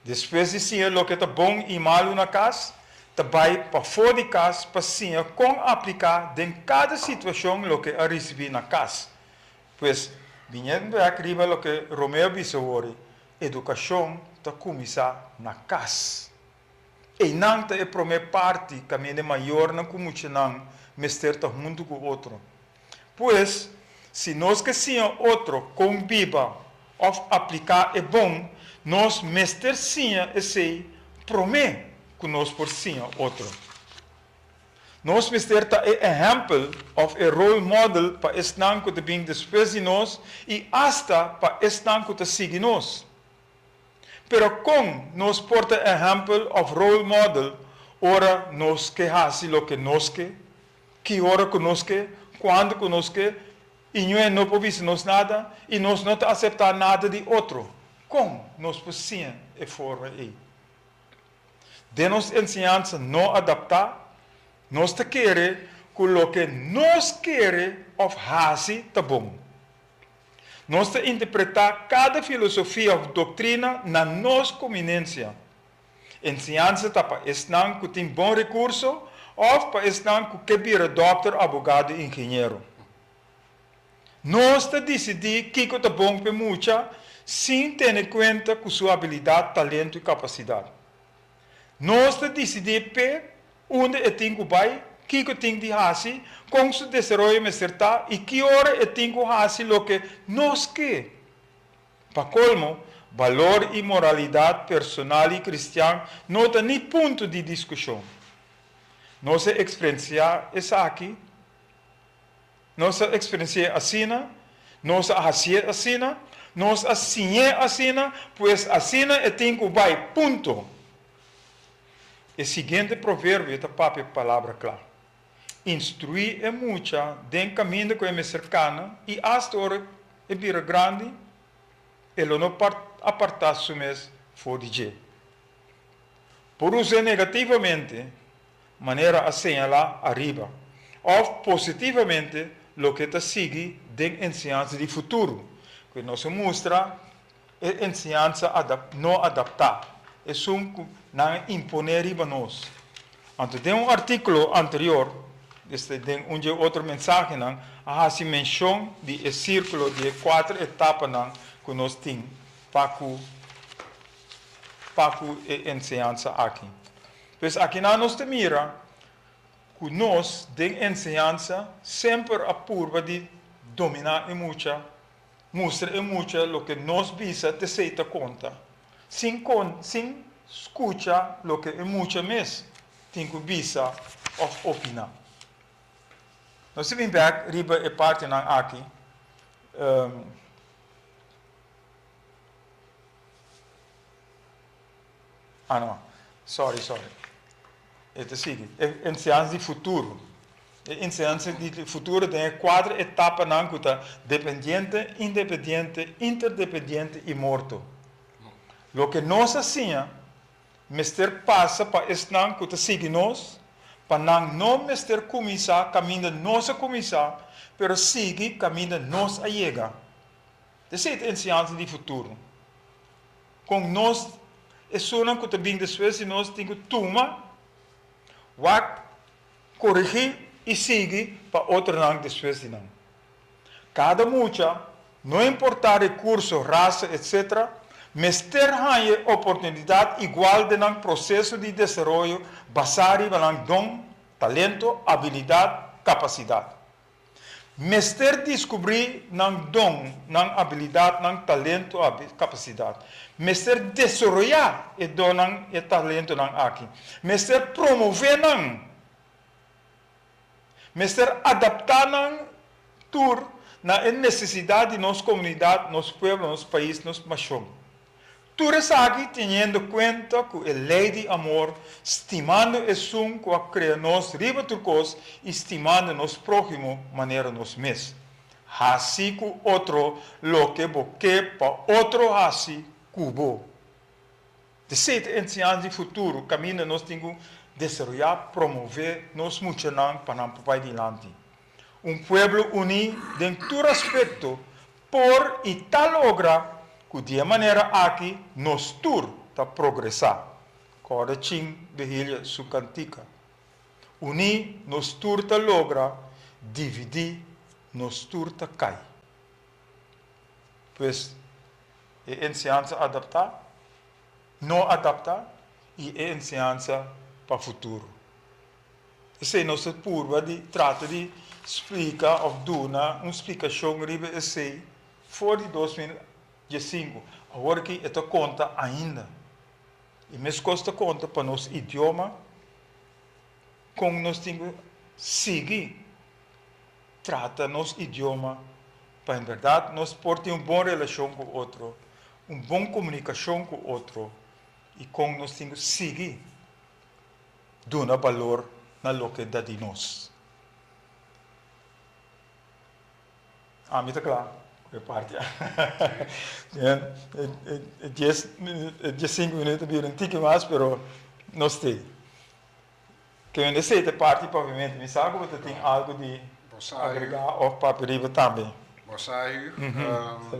Despues di siña loke ta bon i malu na kas, ta bai pafó di kas pa siña kon apliká den kada situashon loke a risibí na kas. Pues, biniendo bèk riba loke Romeo a bisa wori, edukashon ta kuminsá na kas. Einan ta e promé parti kaminda e mayornan ku muchanan mester ta huntu ku otro. Pues, si nos ke siña otro kon biba òf apliká e bon, nos mester siña esei promé ku nos por siña otro. Nos mester ta e ehèmpel òf e role model pa esnan ku ta bin despues di nos i asta pa esnan ku ta sigui nos. Pero kon nos por ta ehèmpel òf role model ora nos ke hasi loke nos ke, ki ora ku nos ke, kuandu ku nos ke, i ñue no por bisa nos nada i nos no ta aseptá nada di otro? Kon nos por siña e forma ei? Den nos enseñansa no adaptá. Nos ta kere ku loke nos kere òf hasi ta bon. Nos ta interpretá kada filosofia òf doktrina na nos kuminensia. Enseñansa ta pa esnan ku tin bon rekurso òf pa esnan ku ke bira dòkter, abogado i ingeniero. Nos ta disidí kiko ta bon p'e mucha sin tene kuenta ku su abilidat, talento i kapasidat. Nos ta disidí p'e unda e tin ku bai, kiko tin di hasi, kon su desaroyo mester ta i ki ora e tin ku hasi loke nos ke. Pa kolmo, balor i moralidat personal i kristian no ta ni punto di diskushon. Nos a eksperensiá esaki. Nos a eksperensi'é asina, nos a hasié asina, nos a siñ'é asina, pues asina e tin ku bai, punto! E siguiente proverbio ta papia palabra kla. Instruí e mucha den kaminda ku e mester kana i asta ora e bira grandi, e lo no apartá su mes for di dje. Por us'é negativamente, manera a señalá ariba, òf positivamente loke ta sigui den enseñansa di futuro, ku nos a mustra e enseñansa no adaptá, esun ku nan a imponé riba nos. Anto den un artíkulo anterior, esta den un dje otro mensahenan, a hasi menshon di e sírkulo di e kuater etapanan ku nos tin pa ku pa ku e enseñansa aki. Pues akinan nos ta mira ku nos den enseñansa semper a purba di dominá e mucha, mustra e mucha loke nos bisa t'esei ta konta, sin kon sin skucha loke e mucha mes tin ku bisa òf opiná. Nos ta bin bèk riba e partinan aki. Ah no, sorry, sorry. E ta sigui. E enseñansa di futuro. E enseñansa di futuro den e kuater etapanan ku ta dependiente, independiente, interdependiente i morto. Loke nos a siña mester pasa pa esnan ku ta sigui nos, pa nan no mester kuminsá kaminda nos a kuminsá, pero sigui kaminda nos a yega. Esei ta enseñansa di futuro. Kon nos, esunnan ku ta bin despues di nos, tin ku tuma, wak, korigí i sigui pa otronan despues di nan. Kada mucha, no importá rekurso, rasa, etc. Mester haña e oportunidat igual den nan proseso di desaroyo basá riba nan don, talento, abilidat, kapasidat. Mester diskubrí nan don, nan abilidat, nan talento, kapasidat. Mester desaroyá e donnan, e talentonan aki. Mester promové nan. Mester adaptá nan tur na e nesesidat di nos komunidat, nos pueblo, nos pais, nos nashon. Tur esaki teniendo kuenta ku e lei di amor, stimando esun ku a krea nos riba tur kos i stimando nos próhimo manera nos mes. Hasi ku otro loke bo ke pa otro hasi ku bo. Esei ta enseñansa di futuro kaminda nos tin ku desaroyá, promové nos muchanan pa nan por bai dilanti. Un pueblo uní den tur aspekto por i ta logra ku di e manera aki nos tur ta progresá. Kòrda Chin Behilia su kantika. Uní nos tur ta logra, dividí nos tur ta kai. Pues e enseñansa adaptá, no adaptá i e enseñansa pa futuro. Esei nos ta purba di trata di splika òf duna un splikashon riba esei for di 2015. Awor aki e ta konta ainda. I meskos ta konta pa nos idioma kon nos tin ku sigui trata nos idioma pa en bèrdat nos por tin un bon relashon ku otro, un bon komunikashon ku otro i kon nos tin ku sigui duna balor na loke ta di nos. Ami ta kla ku e parti a. E dies, e diesinku minuut a bira un tiki mas, pero nos t'ei. Ke men esei ta e parti papiamentu. Mi sa ku bo ta tin algu di agregá òf papia riba tambe. Bo sa yu,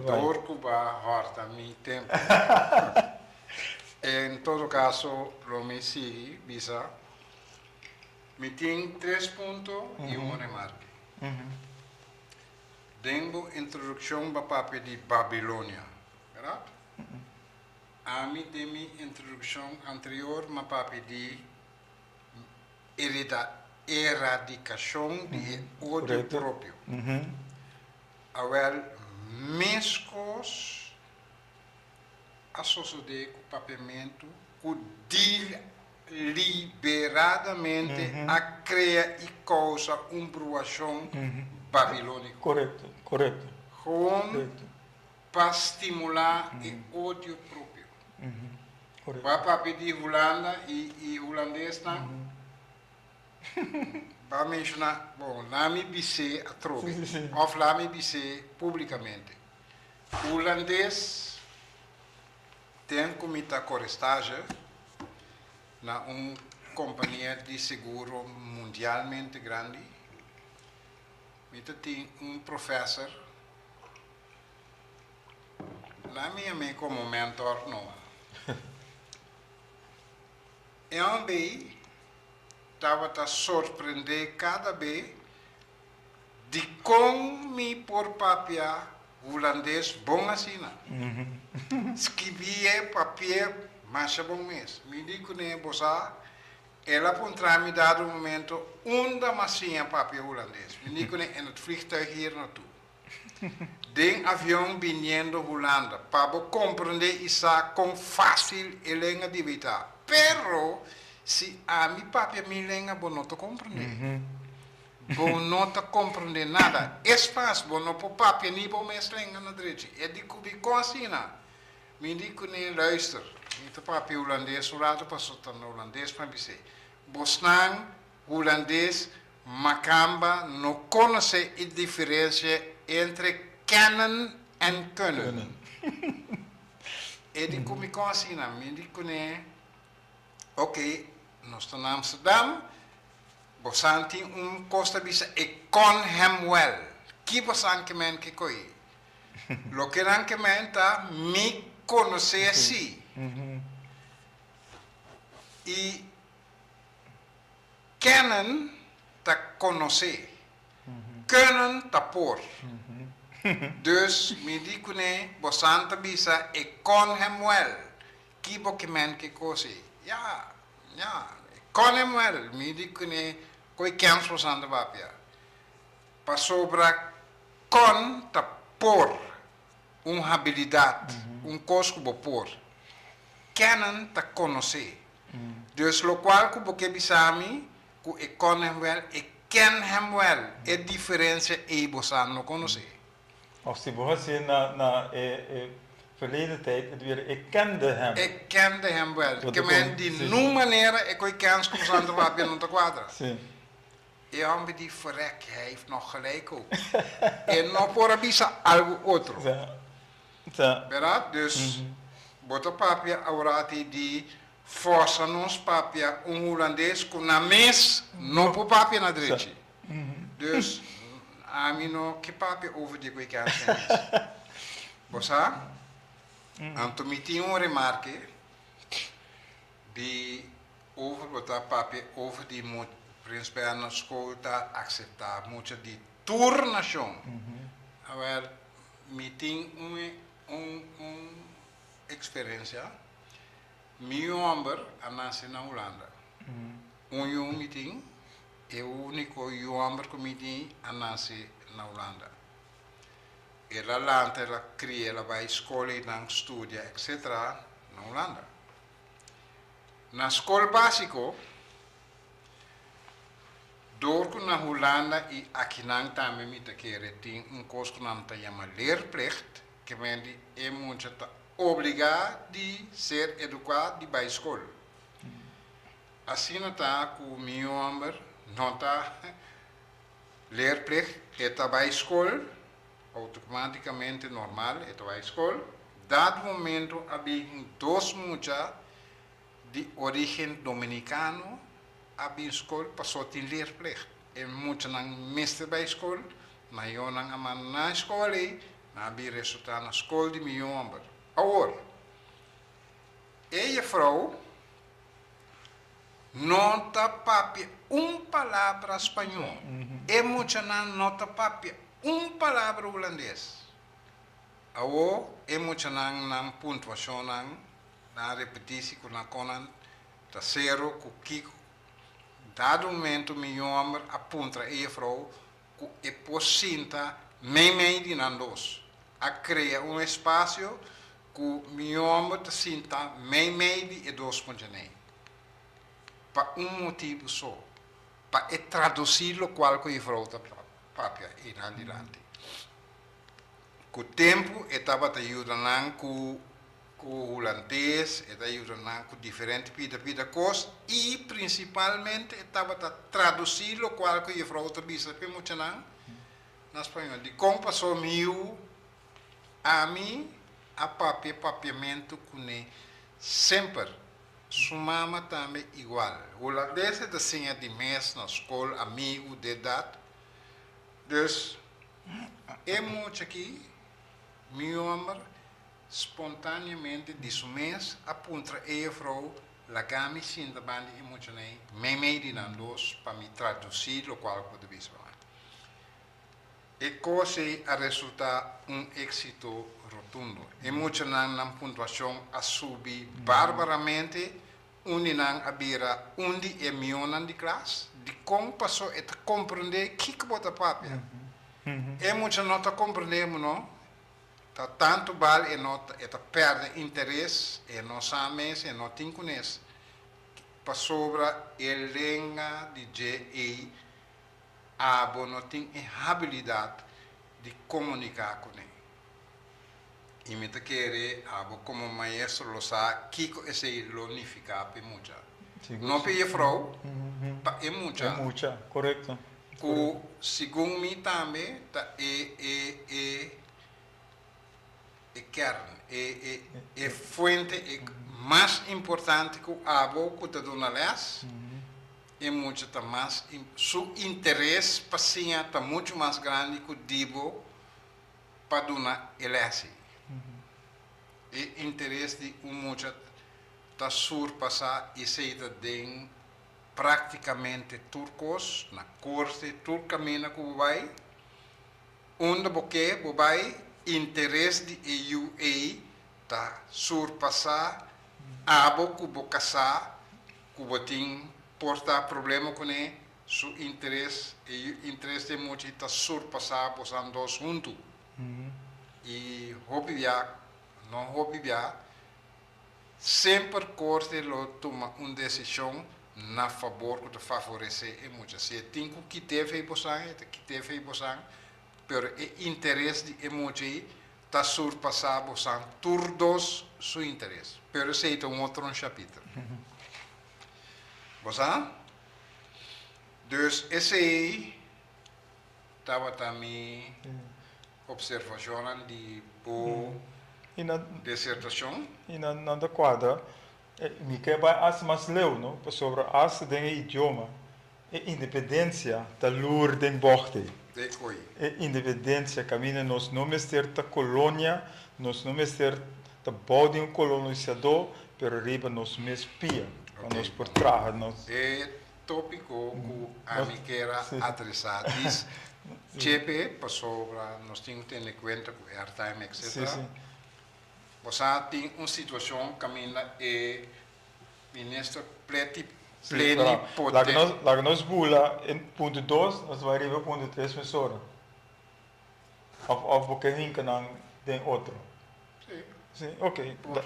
dor ku ba hòrta mi tempu. En todo kaso lo mi sigui bisa mi tin tres punto i un remarke. Den bo introdukshon bo a papia di Babilonia, bèrdat? Ami den mi introdukshon anterior m'a papia di eradikashon di e odio propio. Awèl, meskos a sosodé ku papiamentu ku deliberadamente a krea i kousa un bruashon babilóniko. Gewoon pa stimulá e odio propio. Bo a papia di Hulanda i i hulandesnan bo a menshoná, bon, laat mi bis'é atrobe òf laat mi bis'é públikamente. Hulandes ten ku mi ta kore stage na un kompania di seguro mundialmente grandi. Mi ta tin un profèser. La mi yam'é komo mentor no. E hòmber ei tabata sorprendé kada be dikon mi por papia hulandes bon asina. Skibié, papié masha bon mes. Mi di kuné, Bo sa, el a puntra mi dado momento unda m'a siña papia hulandes. Mi di kuné, In het vliegtuig hier naartoe. Den avion biniendo Hulanda pa bo comprende y sa con facil e lenga dibi ta. Pero si ami papia mi lenga bo no ta comprende. Bo no ta comprende nada. Es mas bo no por papia ni bo mes lenga na drechi. E di cu mi con asina? Mi di cune luister, mi ta papia Hulandes un rato paso ta na Hulandes mi a bis'e. Bosnan Hulandes Makamba no konosé e diferensia entre kennen en kunnen. E di ku mi kon asina? Mi di kuné, Oké, nos ta na Amsterdam, bosan tin un kos ta bisa ik kon hem wel. Ki bosan ke men ke koe? Loke nan ke men ta mi konosé si. I Kennen ta konosé. Kunnen ta por. Dus mi di kuné, bosan ta bisa e kon hem wèl. Ki bo ke men ke kos ei? Ya, ya, e kon hem wèl. Mi di kuné, koe kèns bosan ta papia? Pasobra kon ta por, un habilidat, un kos ku bo por. Kennen ta konosé. Dus lokual ku bo ke bisa mi ku e kon hem wèl, e ken hem wèl, e diferensia ei bo sa no konosé. Of si bo hasié na na e e verleden tijd, e bira e kende hem. E kende hem wèl. Ke men di nun manera e koe kens ku bo sa ta papia no ta kuadra. Si. E hòmber di verrek, hij heeft nog gelijk ook. E no por a bisa algu otro. Ta. Berdad? Dus bo ta papia aworati di forsa nos papia un hulandes ku nan mes no por papia na drechi. Dus ami no ke papia over di ku e kèrsè mes. Bo sa? Anto mi tin un remarke di over bo ta papia over di Prins Bernhard School ta akseptá mucha di tur nashon. Awèl Mi tin un un un experiencia. Mi yu homber a nace na Hulanda. Un yu mi tin, e unico yu homber cu mi tin a nace na Hulanda. El a lanta, el a cria, el a bay scol eynan, studia etc. Na Hulanda. Na scol basico. Dor ku na Hulanda i akinan tambe mi ta kere tin un kos ku nan ta yama leerplicht, ke men di e mucha ta obligá di ser eduká di bai skol. Asina ta ku mi hòmber no ta leerplicht, e ta bai skol outomátikamente normal e ta bai skol. Dado momento a bin dos mucha di orígen dominikano. a bin skol paso tin leerplicht. E muchanan mester bai skol, mayornan a manda nan skol ei, nan a bin resultá na skol di mi homber. Awor, e jefrou no ta papia un palabra spañó, e muchanan no ta papia un palabra hulandes. Awor e muchanan nan puntuashonnan, nan repetisi ku nan konan ta sero ku kiko. Dado momento mi homber a puntra e jefrou ku e por sinta meimei di nan dos. A krea un espasio ku mi homber ta sinta meimei di e dos muchanei. Pa un motibu so, pa e tradusí lokual ku jefrou ta papia einan dilanti. Ku tempu e tabata yuda nan ku ku hulandes, e ta yuda nan ku diferente pida pida kos i prinsipalmente e tabata tradusí lokual ku jefrou ta bisa p'e muchanan na spañol. Dikon pasó mi yu ami a papia papiamentu kuné semper, su mama tambe igual. Hulandes e ta siña di mes na skol, amigu, dit dat. Dus e mucha aki, mi homber, spontaneamente di su mes a puntra e jefrou, Laga mi sinta banda di e muchanan meimei di nan dos pa mi traduci locual cu bo ta bisa pa mi. E cos ei a resulta un exito rotundo. E muchanan nan puntuacion a subi barbaramente. Un di nan a bira un di e mionan di klas. Dikon? Paso e ta komprendé kiko bo ta papia. E mucha no ta komprendé bo no. Ta tantu bal e no e ta pèrdè interes, e no sa mes, e no tin kunes. Pasobra e lenga di dje ei abo no tin e habilidat di komuniká kuné. I mi ta kere abo komo maestro lo sa kiko esei lo nifiká pa e mucha. No pa e jefrou, pa e mucha. E mucha, korekto. Ku segun mi tambe ta e e e e kern, e e e fuente e mas importante ku abo ku ta duna lès, e mucha ta mas su interes pa siña ta muchu mas grandi ku di bo. pa duna e lès ei. E interes di un mucha ta surpasá esei ta den práktikamente tur kos, na korte, tur kaminda ku bo bai, unda bo ke bo bai, interes di e yu ei ta surpasá abo ku bo kasá ku bo tin por ta problema kuné. Su interes, e interes di e mucha ta surpasá bosan dos huntu. I hopi bia, no hopi bia, semper korte lo tuma un desishon na fabor ku ta favoresé e mucha. Si e tin ku kit'é fei bosan, e ta kit'é fei bosan, pero e interes di e mucha ei ta surpasá bosan tur dos su interes. Pero esei ta un otro chapiter. Bo sa? Dus esei tabata mi observacionnan di bo desertacion. I nan ta cuadra. Mi ke bai hasta mas leu, no? Pasobra hasta den e idioma e independencia ta lur den bocht ei. E independencia caminda nos no mester ta colonia, nos no mester ta bou di un colonisador, pero riba nos mes pia pa nos por traha nos. E topico cu ami kier a adresa dis chepe pasobra nos tin cu tene cuenta cu airtime etc. Bo sa tin un situacion caminda e minister pleti plenipoten. Laga nos bula e punto dos, nos bai riba e punto tres mesora. Of bo ke hinka nan den otro? Si. Si, ok. Por.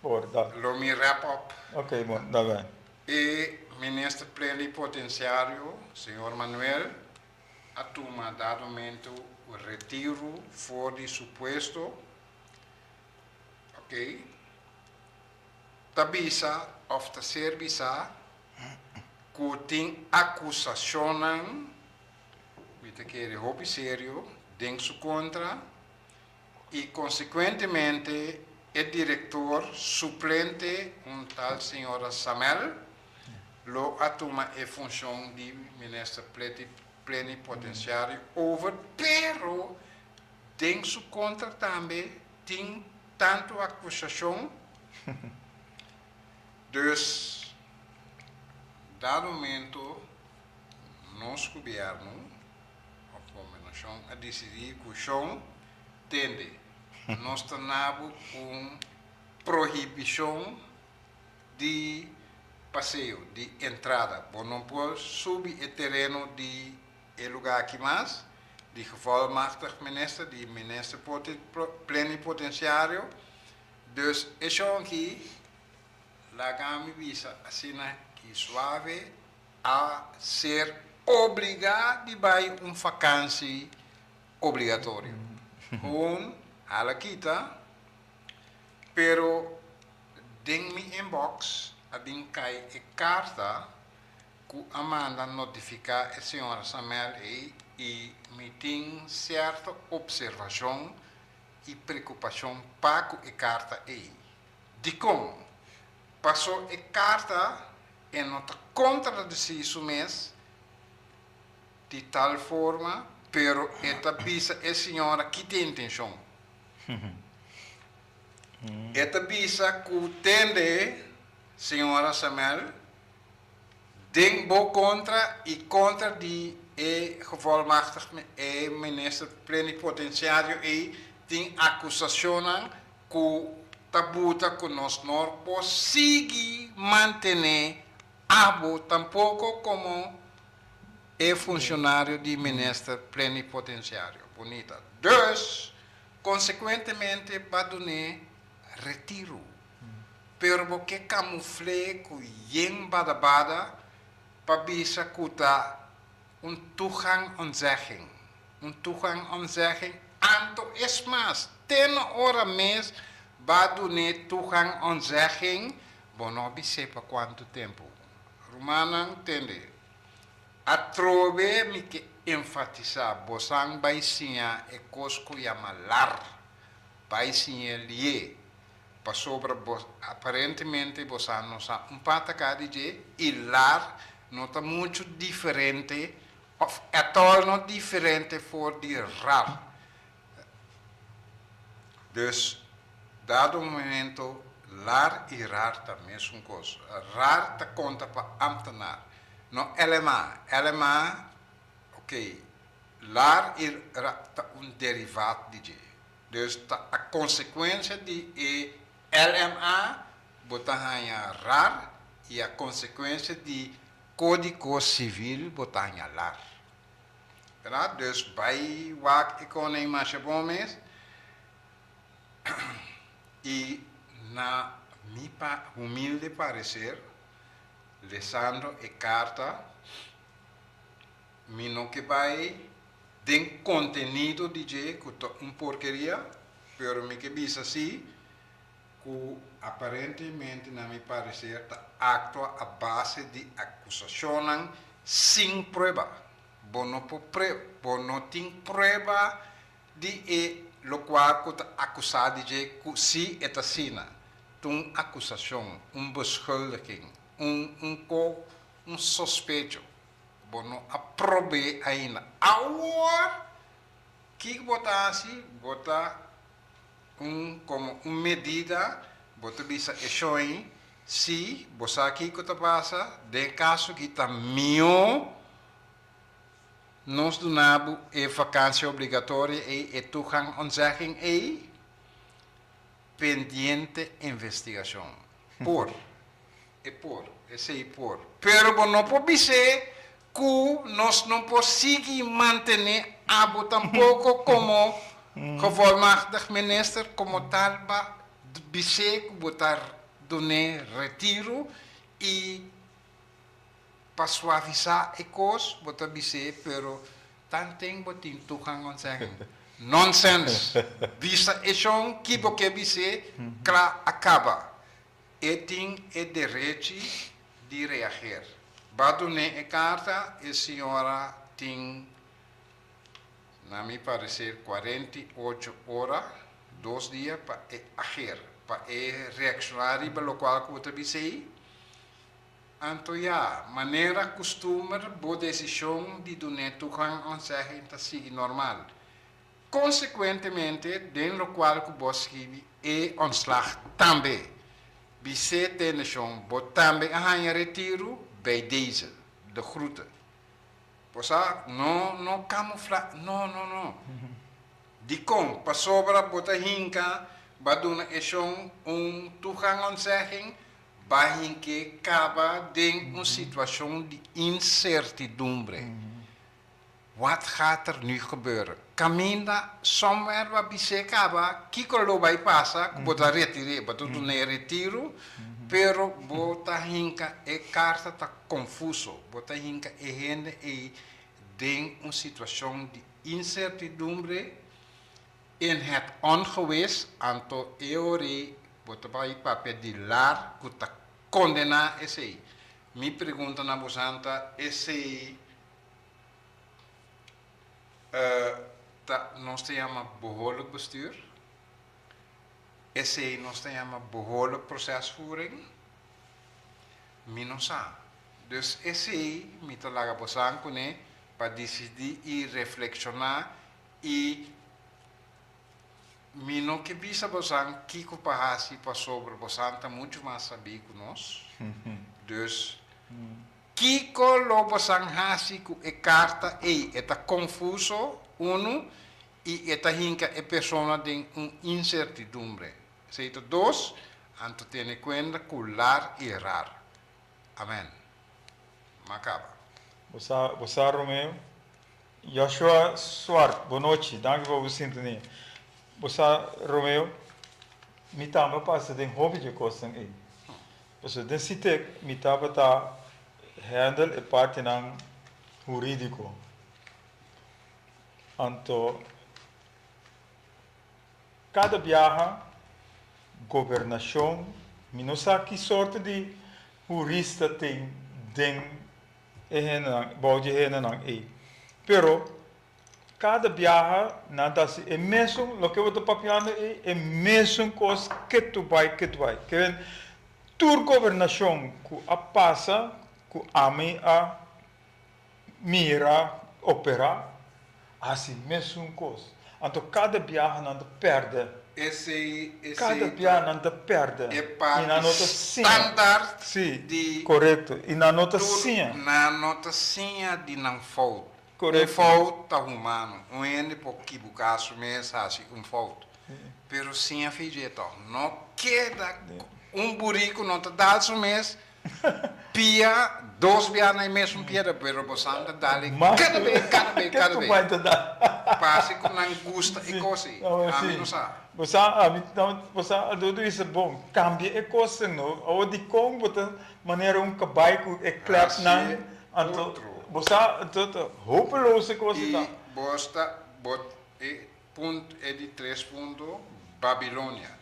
Por, dal. Lo mi wrap up. Ok, bon, dal bai. E minister plenipotenciario, señor Manuel, a tuma dado momento retiro for di su puesto, ok, ta bisa of ta ser bisa cu tin acusacionnan Mi ta kere hopi serio den su kontra i konsekuentemente e direktor suplente, un tal señora Samel, lo a tuma e funshon di minister plenipotensiario over, pero den su kontra tambe tin tantu akusashon. Dus, dado momento nos gobièrnu òf kombinashon a disidí ku shon tende, nos ta nabu un prohibishon di paseo, di entrada. Bo no por subi e tereno di e lugá aki mas, di gevolmachtigd minister, di minister plenipotenciario. Dus e shon aki, laga mi bisa asina ki suave, a ser obligá di bai un fakansi obligatorio. Gewoon hala kita, pero den mi inbox a bin kai e karta ku a manda notifiká e señora Samel ei i mi tin sierto opservashon i preokupashon pa ku e karta ei. Dikon? Paso e karta e no ta kontradesí su mes di tal forma, pero e ta bisa e señora ki tin intenshon. E ta bisa ku tende, señora Samel, den bo kontra i kontra di e gevolmachtigd e minister plenipotenciario ei tin akusashonnan ku ta buta ku nos no por sigui mantené abo tampoko komo e funshonario di minister plenipotenciario. Bunita. Dus, konsekuentemente ba dun'é retiru. Pero bo ke kamufl'é ku yen bada-bada pa bisa ku ta un toegangontzegging. Un toegangontzegging, anto es mas, te na ora mes ba dun'é toegangontzegging, bo no bis'é pa kuantu tempu. Rumannan, tende, atrobe mi ke enfatisá, bosan bai siña e kos ku yama lar, bai siñ'é lié, pasobra bo aparentemente bosan no sa un pata di dje, i lar no ta muchu diferente òf at all no diferente for di rar. Dus, dado momento lar i rar ta mesun kos. Rar ta konta pa ámtenar, no LMA. LMA, ok, lar i rar ta un derivaat di dje. Dus ta a konsekuensia di e LMA bo ta haña rar i a konsekuensia di Kódigo Sivil bo ta haña lar. Bèrdat? Dus bai wak e kòne masha bon mes i na mi humilde pareser lesando e karta mi no ke bai den kontenido di dje ku ta un porkeria, pero mi ke bisa si ku aparentemente na mi pareser ta aktua a base di akusashonnan sin prueba. Bo no por pre, bo no tin prueba di e lokual ku ta akusá di dje ku si e ta asina. Ta un akusashon, un beschuldiging, un un ko, un sospecho. Bo no a prob'é ainda. Awor, kiko bo ta hasi? Bo ta un komo un medida, bo ta bisa e shon, si bo sa kiko ta pasa, den kaso ki ta mihó nos duna bo e vakansia obligatorio ei, e toegangontzegging ei, pendiente investigashon. Por. E por, esei por. Pero bo no por bis'é ku nos no por sigui mantené abo tampoko komo gevolmachtigd minister, komo tal ba bis'é ku bo ta dun'é retiru i pa suavisá e kos bo ta bis'é pero tanten bo tin toegang ontzegging. Nonsens! Bisa e shon ki bo ke bis'é, kla a kaba. E tin e derechi di reageer. Ba dun'é e karta, e señora tin, na mi parecer, 48 ora, dos dia, pa e ageer, pa e reakshoná riba lokual ku bo ta bis'ei. Anto ya, manera kustumber bo desishon di dun'é toegangontzegging ta sigui normal. Konsekuentemente den lokual ku bo skibi e ontslag tambe. Bis'é tende shon bo tambe a haña retiru bij deze. De groeten. Bo sa, no no kamufla, no no no. Dikon? Pasobra bo ta hinka ba duna e shon un toegangontzegging Ba hinke kaba den un situashon di insertidumbre. Wat gaat er nu gebeuren? Kaminda somewhere ba bis'é kaba kiko lo bai pasa ku bo ta retir'é, bo ta duna e retiru, pero bo ta hinka e karta ta konfuso, bo ta hinka e hende ei den un situashon di insertidumbre. In het ongewis, anto e ori bo ta bai papia di lar ku ta kondená esei. Mi pregunta na bosan ta, esei ta nos ta yama behoorlijk bestuur? Esei nos ta yama behoorlijk procesvoering? Mi no sa. Dus esei mi ta laga bosan kuné pa disidí i reflekshoná I mi no ke bisa bosan kiko pa hasi pasobra bosan ta muchu mas sabí ku nos. Dus, kiko lo bosan hasi ku e karta ei? E ta konfuso, unu, i e ta hinka e persona den un insertidumbre. Esei ta dos, anto tene kuenta ku lar i rar. Amen. M'a kaba. Bo sa, bo sa Romeo? Joshua Swart, bo nochi, danki pa bo sintonia. Bo sa Romeo, mi tambe a pasa den hopi dje kosnan ei. Pasobra den Sitek mi tabata handle e partinan huridiko. Anto kada biaha gobernashon, mi no sa ki sorto di hurista tin den e hendenan, bou di e hendenan ei. Pero kada biaha nan ta hasi e mesun, loke bo ta papiando ei, e mesun kos ketu bai, ketu bai. Ke wen, tur gobernashon ku a pasa ku ami a mira operá, a hasi mesun kos. Anto kada biaha nan ta pèrdè. Esei, esei Kada biaha nan ta pèrdè. E I parti nan no ta siña. standaard Sí, di korekto. I nan no ta tur siña. nan no ta siña di nan fout. Un Korekto. fout ta humano. Un hende por kibuká su mes, hasi un fout. Pero siña fi dje tòg. No keda un buriku no ta dal su mes Pia dos bia na e mesun piedra, pero bosan ta dal e kada be, kada be, kada be. Parse ku nan gusta e kos ei. Ami no sa. Bosan, ami, bosan a dudu bisa, bon, kambia e kosnan no. Awor dikon bo ta manera un kabai ku e klepnan? Anto, bosan, anto ta hopeloos e kos ei ta. I bos ta, bo, e punt, e di tres punto, Babilonia.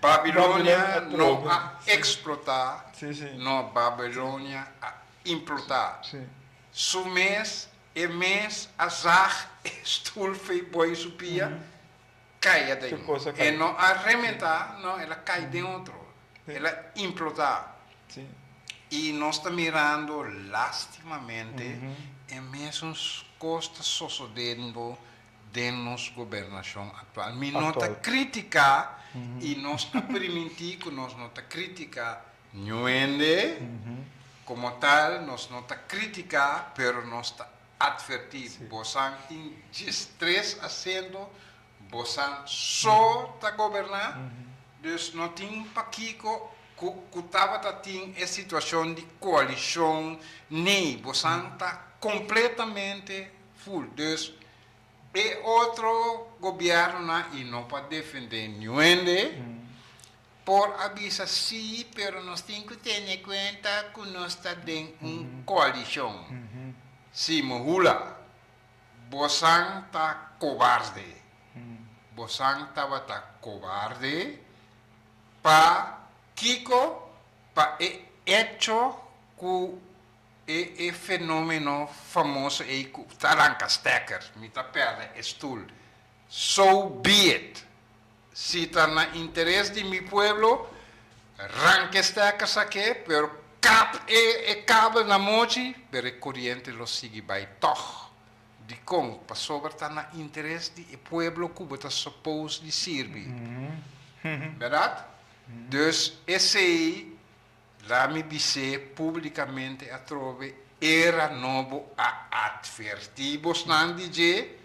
Babilonia no a eksplotá, no, Babilonia a implotá. Su mes, e mes a zag e stul fei boi su pia, kai aden. E no a rementá, no, el a kai den otro. El a implotá. I nos ta mirando lastimamente e mesun kos ta sosodendo den nos gobernashon aktual. Mi no ta kritiká i nos a primintí ku nos no ta kritiká niun hende, komo tal nos no ta kritiká pero nos ta atvertí. Bosan tin diestres asiento, bosan so ta goberná, dus no tin pakiko ku ku tabata tin e situashon di koalishon nei, bosan ta kompletamente Full. Dus e otro gobiernonan y no pa defende niun hende por a bisa si pero nos tin cu tene cuenta cu nos ta den un coalicion. Si mohula bosan ta cobarde. Bosan tabata cobarde pa kico? Pa e hecho cu E e fenomeno famoso ei ku ta ranka stekker, mi ta pèrdè e stul. So be it! Si ta na interes di mi pueblo, ranka e stekker sak'é, pero. Kap e e kabel na mochi, pero e koriente lo sigui bai tòg. Dikon? Pasobra ta na interes di e pueblo ku bo ta suppose di sirbi. Bèrdat? Dus esei la mi bis'é públikamente atrobe, era nobo a atvertí bosnan di dje,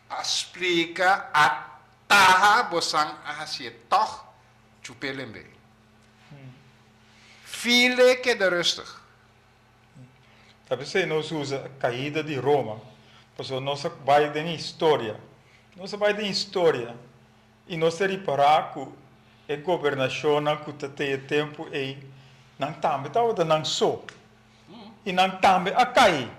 a splika, a taha bosan a hasié tòg, chup'é lembe. File keda rustig. Ta p'esei nos usa kaida di Roma, pasobra nos a bai den historia. Nos a bai den historia i nos ta ripará ku e gobernashonnan ku ta te e tempu ei, nan tambe tabata nan so. I nan tambe a kai.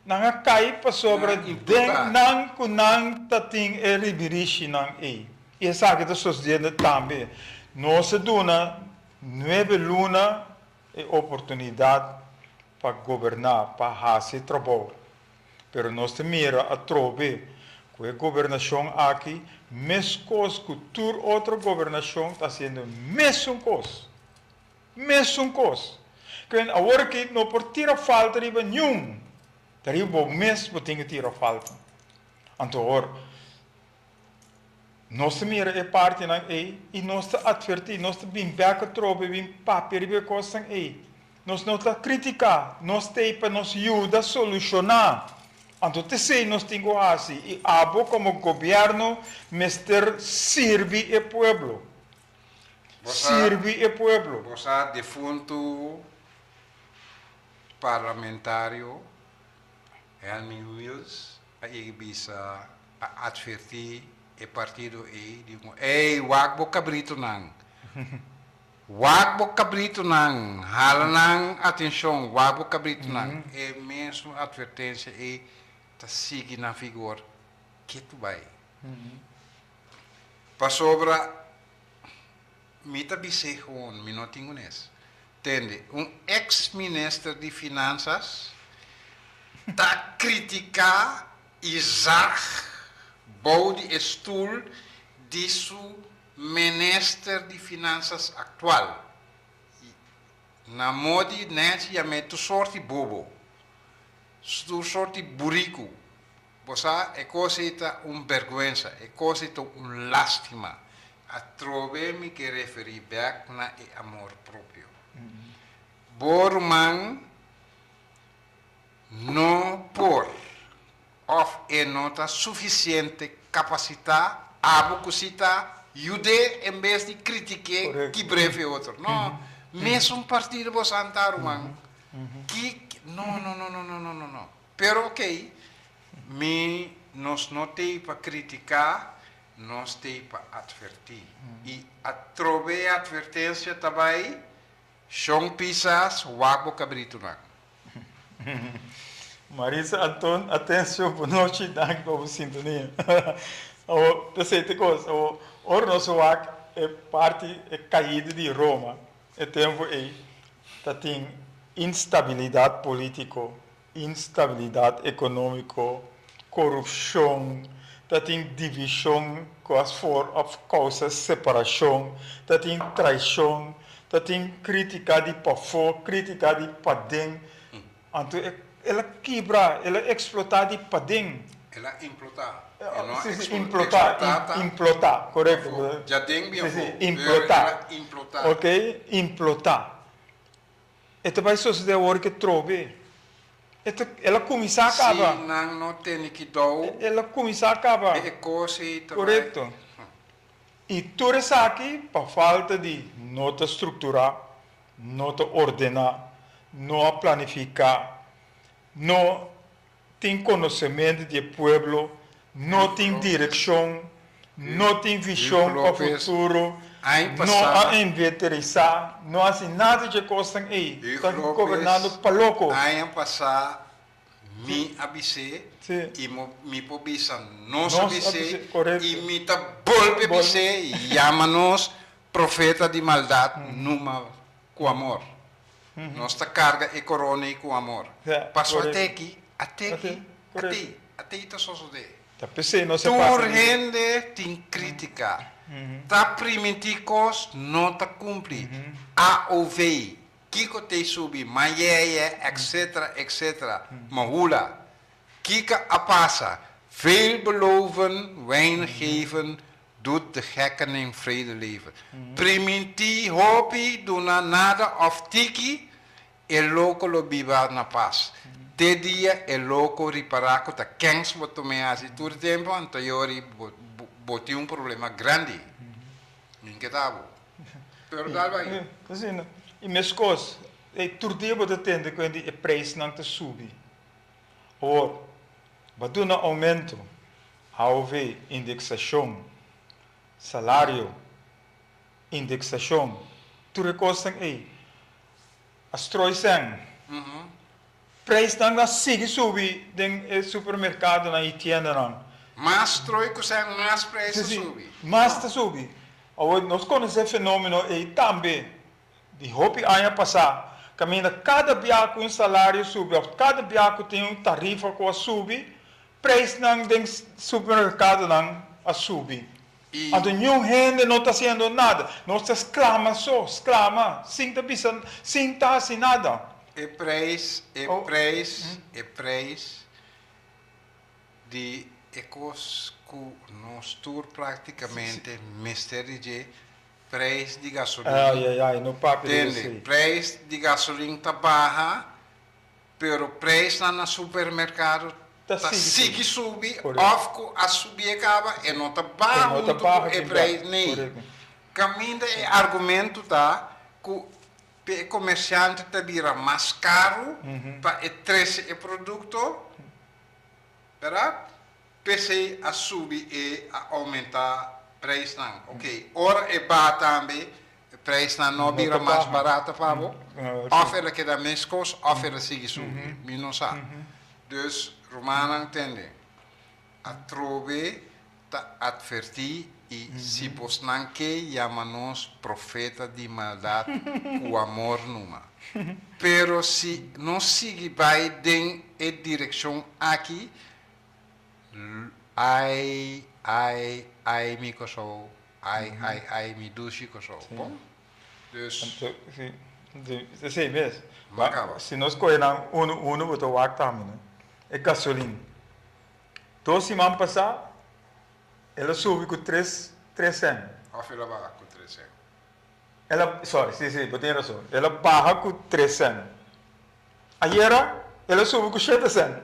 Nan a kai pasobra den nan ku nan ta tin e ribirishinan ei. I esaki ta sosdiendo tambe. Nos a duna nuebe luna e oportunidat pa goberná, pa hasi e trabou. Pero nos ta mira atrobe ku e gobernashon aki, meskos ku tur otro gobernashon, ta hasiendo e mesun kos. Mesun kos. Kwen awor aki no por tira falta riba niun. Ta riba bo mes bo tin ku tira falta. Anto awor nos ta mira e partinan ei i nos ta atvertí, nos ta bin bèk atrobe bin papia riba e kosnan ei. Nos no ta kritiká, nos ta ei pa nos yuda solushoná. Anto t'esei nos tin ku hasi i abo komo gobièrnu mester sirbi e pueblo. Sirbi e pueblo. Bo sa defuntu parlamentario Helmin Wiels a yega bisa a adverti e partido ey di como ey wak bo cabritonan wak bo cabritonan hala nan atencion wak bo cabritonan e mesun advertencia ey ta sigui na vigor ketu bay. Pasobra mi ta bis'é gewoon, mi no tin kunes. Tende, un ex minister di finansas ta kritiká i zag bou di e stul di su minister di finansas aktual. Na modi Nancy yam'é tur sorti bobo, tur sorti buriku. Bo sa, e kos ei ta un bèrgwensa, e kos ei ta un lástima. Atrobe mi ke referí bèk na e amor propio. Bo ruman no por òf e no ta sufisiente kapasitá, abo ku si ta, yud'é en bes di kritik'é, kibr'é fe otro. No, mesun partido bo sa ta, ruman. Ki, no, no, no, no, no, no, no, no. Pero ok, mi nos no t'ei pa kritiká, nos t'ei pa atvertí. I atrobe e atvertensia ta bai, Shon Pisas, wak bo kabritunan. Marisa Anton, atencion, bo nochi, danki pa bo sintonia. Awor, p'esei ta e kos, awor, ora nos wak e parti, e kaida di Roma, e tempu ei, ta tin instabilidat polítiko, instabilidat ekonómiko, korupshon, ta tin divishon ku a for òf kousa separashon, ta tin traishon, ta tin krítika di pafó, krítika di paden. Anto el a kibra, el a eksplotá di paden. El a implotá. Sí, sí, implotá, implotá, korekto. Djaden bien afó. Sí, sí, implotá. El a implotá. Ok, implotá. E ta bai sosodé awor ke trobe. E ta, el a kuminsá kaba. Si nan no tene kidou. El a kuminsá kaba. E kos ei ta bai. Korekto. I tur esaki pa falta di no ta strukturá, no ta ordená, no a planifiká, no tin konosementu di e pueblo, no tin direkshon, no tin vishon pa futuro, no a inventerisá, no a hasi nada dje kosnan ei, ta gobernando pa loko. Aña pasá mi a bis'é i mi por bisa nos a bis'é i mi ta bolbe bis'é, yama nos profeta di maldat numa ku amor. Nos ta karga e korona ei ku amor. Paso at'eki, at'eki, at'ei, at'ei ta sosodé. Ta p'esei nos a pasa Tur hende tin krítika. Ta primintí kos, no ta kumpli. AOV. Kiko t'ei subi, mayeye, etc. Etc. Mahula. Kiko a pasa? Veel beloven, weinig geven, doet de gekken in vrede leven. Primintí hopi, duna nada òf tiki, e loko lo biba na pas. Te dia e loko ripará ku ta kèns bo tum'é hasi tur tempu, anto yori bo tin un problema grandi. Mi ke ta bo. Pero dal bai. Asina. I meskos, tur dia bo ta tende ku e preisnan ta subi. Awor, bo a duna oumento, AOV, indeksashon, salario, indeksashon, tur e kosnan ei a stroi sèn. Preisnan a sigui subi den e supermerkadonan i tiendanan. Mas stroi ku sèn, mas preis ta subi. Mas ta subi. Awor, nos konosé e fenómeno ei tambe Di hopi aña pasá, kaminda kada bia ku un salario subi òf kada bia ku tin un tarifa ku a subi, preisnan den supermerkadonan a subi. Anto niun hende no ta hasiendo nada. Nos ta sklama so, sklama, sin ta bisa, sin ta hasi nada. E preis, e preis, e preis di e kos ku nos tur praktikamente mester di dje Prijs di gasolin. Ai ai ai, no papia di Tende, esei. prijs di gasolin ta baha, pero prijsnan na supermerkado Ta ta sigui sigui subi. subi Korekto. òf ku a subié kaba e no ta E baha no ta huntu ku baha e tin bia. prijs nei. Korekto. Kaminda e argumento ta ku p'e komersiante ta bira mas karu pa e trese e produkto, bèrdat? P'esei a subi e a oumentá preisnan. Oké, ora e baha tambe, e preisnan no a bira mas barata pa bo, òf el a keda meskos òf el a sigui subi, mi no sa. Dus, rumannan tende, atrobe ta atvertí i si bosnan ke yama nos profeta di maldat ku amor numa. Pero si nos sigui bai den e direkshon aki, Ai, ai, ai mi Kòrsou, ai, ai, ai mi dushi Kòrsou. Bon, dus. Anto, si, si, esei mes. Bo a kaba. Si nos kohe nan unu unu bo ta wak tambe, no? E gasolin. Dos siman pasá el a subi ku tres, tres sèn. Òf el a baha ku tres sèn? El a, sorry, si, si, bo tin rason. El a baha ku tres sèn. Ayera el a subi ku shete sèn.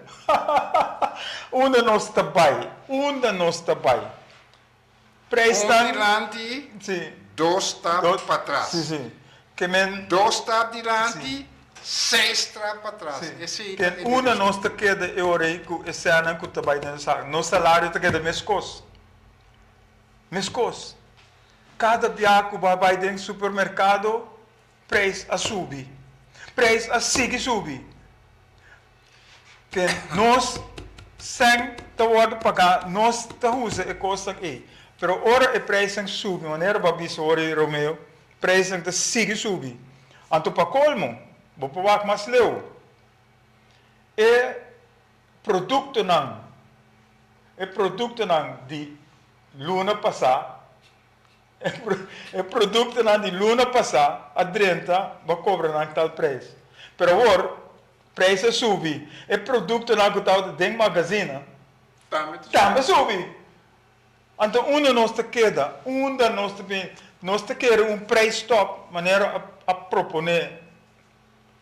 Unda nos ta bai? Unda nos ta bai? Preisnan. Un dilanti, Si. dos stap patras. Si, si. Ke men. Dos stap dilanti, seis stap patras. Si. Esei ta Ken e unda direkshon. nos ta keda e ora ei ku e sènnan ku ta bai den nos sak? Nos salario ta keda meskos. Meskos. Kada bia ku bo a bai den supermerkado, Prijs a subi. Prijs a sigui subi. Ke nos sèn ta wòrdu pagá, nos ta usa e kosnan ei. Pero ora e prijsnan subi, manera bo a bisa ora ei Romeo, prijsnan ta sigui subi. Anto pa kolmo, bo por wak mas leu. E produktonan, e produktonan di luna pasá, E produktonan di luna pasá a drenta, bo a kobra nan tal preis. Pero awor, preis a subi. E produktonan ku tabata den magazina tambe a subi. Anto unda nos ta keda? Unda nos ta bin? Nos ta kere un preis stòp manera a proponé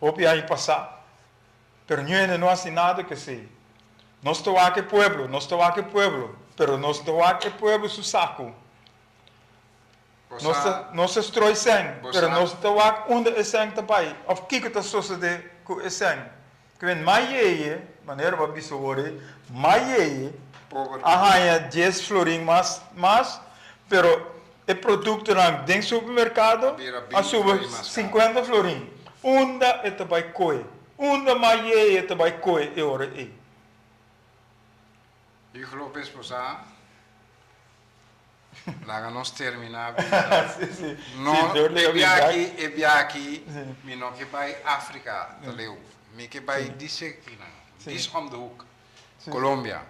hopi aña pasá. Pero niun hende no hasi nada ku esei. Nos ta wak e pueblo, nos ta wak e pueblo, pero nos no ta wak e pueblo su saku. Nos ta nos ta stroi sèn, pero nos no ta wak unda e sèn ta bai òf kiko ta sosodé ku e sèn. Kiben Mayeye, manera bo a bisa awor ei, Mayeye a haña dies florin mas mas, pero e produktonan den supermerkado a subi sinkuenta florin. Unda e ta bai koe? Unda Mayeye ta bai koe e ora ei? Hugo Lopez bo sa? Laga nos termina bisa. Sí, sí. No, Sí, Dios le e bia brinda. aki, e bia aki, Sí. mi no ke bai Afrika ta leu. Mi ke bai Sí. dis ekinan, Sí. dis om de hoek, Sí. Colombia.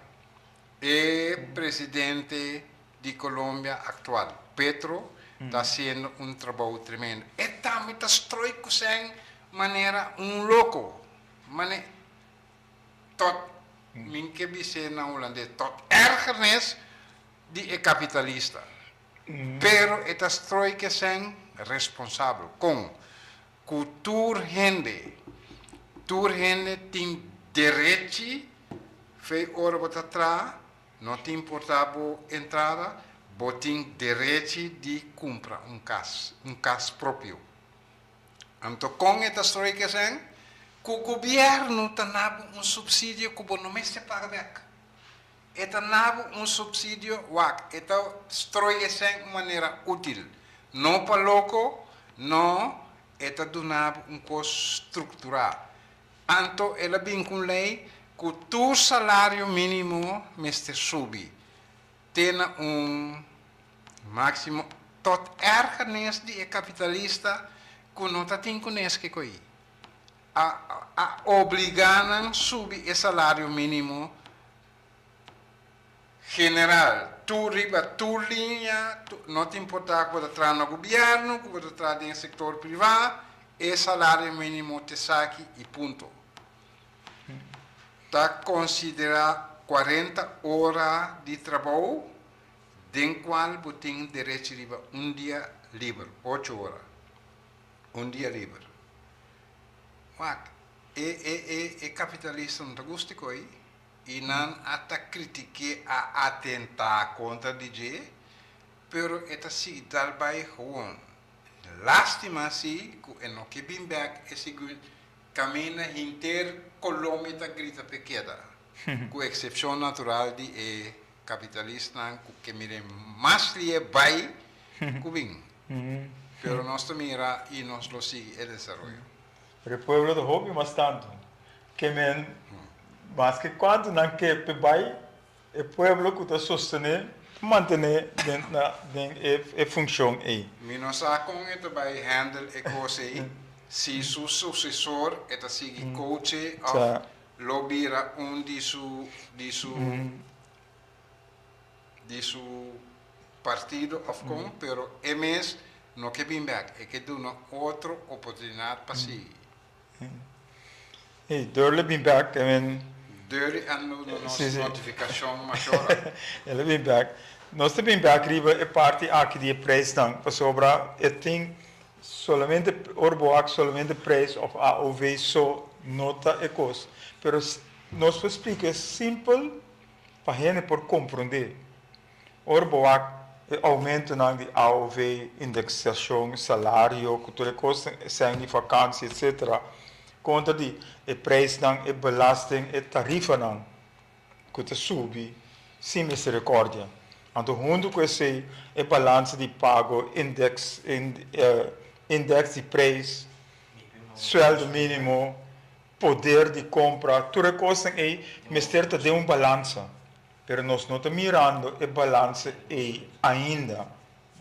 E presidente di Colombia aktual, Petro, ta hasiendo un trabou tremendo. E tambe ta stroi ku sèn. manera un loko, mane tot, mi ke bis'é na hulandes, tot ergernis di e kapitalista. Pero e ta stroi ke sèn responsabel. Kon? Ku tur hende, tur hende tin derechi fe ora bo ta traha, no ta importá bo entrada, bo tin derechi di kumpra un kas, un kas propio. Anto kon e ta stroi ke sèn? Ku gobièrnu ta na bo un supsidio ku bo no mester paga bèk. E ta na bo un supsidio, wak, e ta stroi e sèn un manera útil. No pa loko, no, e ta duna bo un kos strukturá. Anto el a bin ku un lei ku tur salario mínimo mester subi te na un máksimo tot ergernis di e kapitalista ku no ta tin kunes kiko ei. A a obligá nan subi e salario mínimo general tur riba tur liña, no ta importá ku bo ta traha na gobièrnu, ku bo ta traha den e sektor privá, e salario mínimo ta esaki i punto. Ta konsiderá kuarenta ora di trabou den kual bo tin derechi riba un dia liber, ocho ora. Un dia liber. Wak, e e e e kapitalista no ta gusta e koi i nan a ta kritik'é, a atentá kontra di dje, pero e ta sigui dal bai gewoon. Lástima si ku e no ke bin bèk e sigun kaminda henter Colombia ta grita p'e keda, ku eksepshon natural di e kapitalistanan ku ke mir'é mas lié bai ku bin. Pero nos ta mira i nos lo sigui e desaroyo. Pero e pueblo ta hopi mas tantu ke men, maske kuantu nan ke p'e bai, e pueblo ku ta sostené, ta mantené den na den e e funshon ei. Mi no sa kon e ta bai handle e kos ei, si su susesor e ta sigui coache òf lo bira un di su di su di su partido of con, pero e mes no ke bin bek, e ke duna otro oportunidad pa sigui. Hey, Durley bin bek, I mean. Durley a duna nos notificacion mashora. El a bin bek. Nos ta bin bek riba e parti aki di e prijsnan, pasobra e tin solamente, ora bo wak solamente prijs of AOV so no ta e cos. Pero nos por splica simpel pa hende por komprondé. Ora bo wak e oumentonan di AOV, indeksashon, salario, ku tur e kosnan, e sèn di vakansi, etsetera, kontra di e preisnan, e belasting, e tarifanan ku ta subi sin miserikordia. Anto huntu ku esei e balansa di pago, indeks, indeks di preis, suèldo mínimo, Poder di compra, tur e cosnan ey mester ta den un balansa, pero nos no ta mirando e balansa ey ainda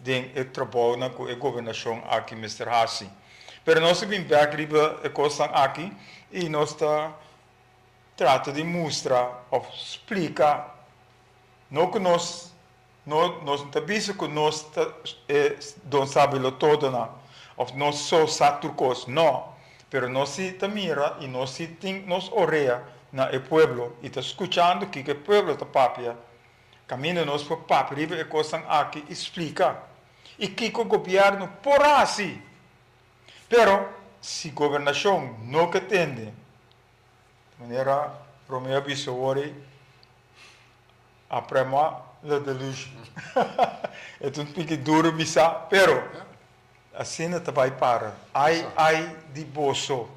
den e trabounan cu e gobernacion aki mester haci. Pero nos ta bin bek riba e cosnan aki y nos ta trata di mustra of splica, no cu nos no nos no ta bisa cu nos ta e don sabelotodonan of nos so sa tur cos, no, pero nos si ta mira y nos si tin nos orea na e pueblo y ta scuchando kico e pueblo ta papia, caminda nos por papia riba e cosnan aki y splica y kico gobierno por haci. Pero si gobernacion no ke tende, manera Romeo a bisa awor ei, Après moi le deluge. E ta un piki duro bisa, pero asina ta bai para. Ai, ai di boso,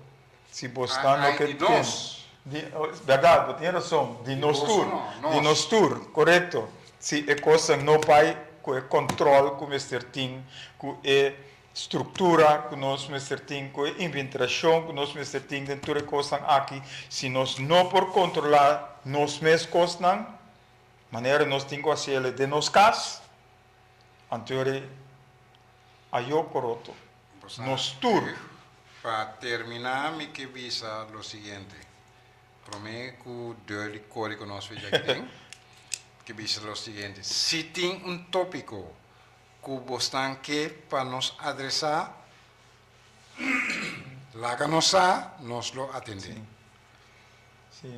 si bosnan no ke tende. Di berdad, bo tin rason, di nos tur, di nos tur, korekto. Si e kosnan no bai ku e kòntròl ku mester tin, ku e struktura ku nos mester tin, ku e inventrashon ku nos mester tin den tur e kosnan aki, si nos no por kontrolá nos mes kosnan, manera nos tin ku hasiel den nos kas, anto ayo koroto. Nos tur. Pa terminá mi ke bisa lo siguiente, promé ku Durley kore ku nos fecha aki den, ke bisa lo siguiente, si tin un tópiko ku bosnan ke pa nos adresá, Laga nos sa, nos lo atendé. Sí.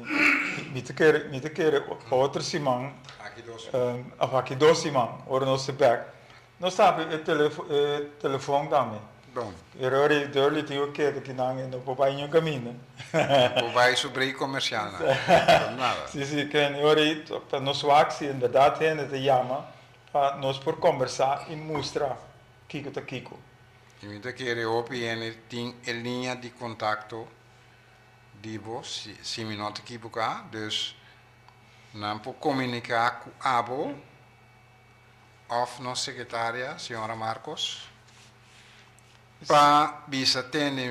Mi ta kere, mi ta kere otro siman, Aki dos siman. of aki dos siman, ora nos ta bek. Nos sabi e telefo, e telefon tambe. Bon. Pero ora Durley tin ku keda kinan e no por bai niun kaminda. No por bai su break komersial nan. Por nada. Sí, sí, ken ora ei pa nos wak si en bèrdat hende ta yama pa nos por kombersá i mustra kiko ta kiko. I mi ta kere hopi hende tin e liña di kontakto di bo, si, si mi no ta ekiboká, dus nan por komuniká ku abo òf nos sekretaria, señora Marcos, pa bisa tende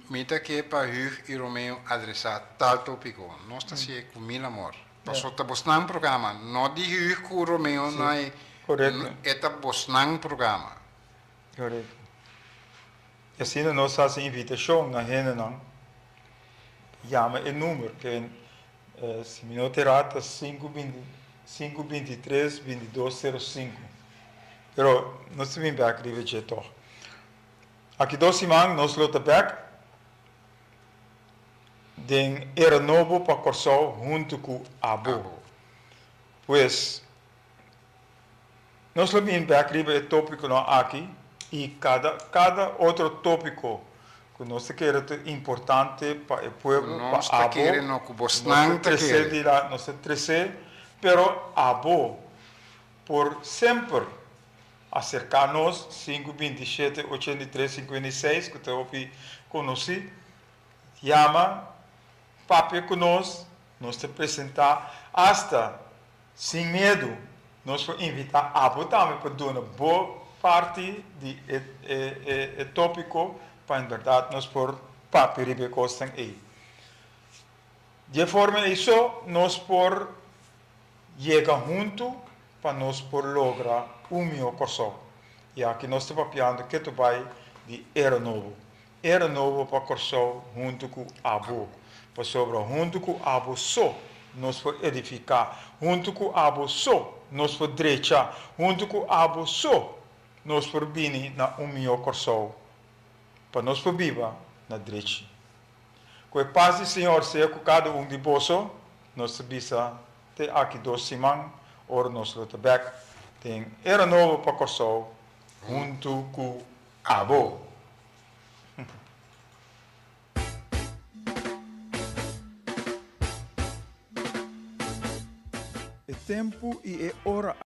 mi ta ke pa Hugh i Romeo adresá tal tópiko. Nos ta hasié ku mil amor. Pasobra ta bosnan programa, no di Hugh ku Romeo no e, e ta bosnan programa. Korekto. I asina nos hasi invitashon na hendenan yama e number ke si mi no ta erá ta 5 23 22 05. Pero nos ta bin bek riba dje tòg. Aki dos siman nos lo ta bek den Era Nobo pa Kòrsou huntu ku abo. Pues nos lo bin bek riba e tópikonan aki i kada kada otro tópiko ku nos ta kere ta importante pa e pueblo, pa Nos ta abo, kere no, ku nos bosnan ta ta tresé kere. dila, nos ta tresé, pero abo por semper aserká nos, 5 27 83 56, ku ta hopi konosí, yama, papia ku nos, nos ta presentá, asta Sin miedu, nos por invitá abo tambe pa duna bo parti di e e tópiko pa en bèrdat nos por papia riba e kosnan ei. Di e forma ei so nos por yega huntu pa nos por logra un mihó Kòrsou. I aki nos ta papiando ke ta bai di era nobo. Era nobo pa Kòrsou huntu ku abo. Pasobra huntu ku abo so nos por edifiká, huntu ku abo so nos por drecha, huntu ku abo so nos por bini na un mihó Kòrsou pa nos por biba na drechi. Ku e pas di Señor sea ku kada un di boso, nos ta bisa te aki dos siman ora nos lo ta bèk den Era Nobo pa Kòrsou huntu ku abo. E tempu i e ora.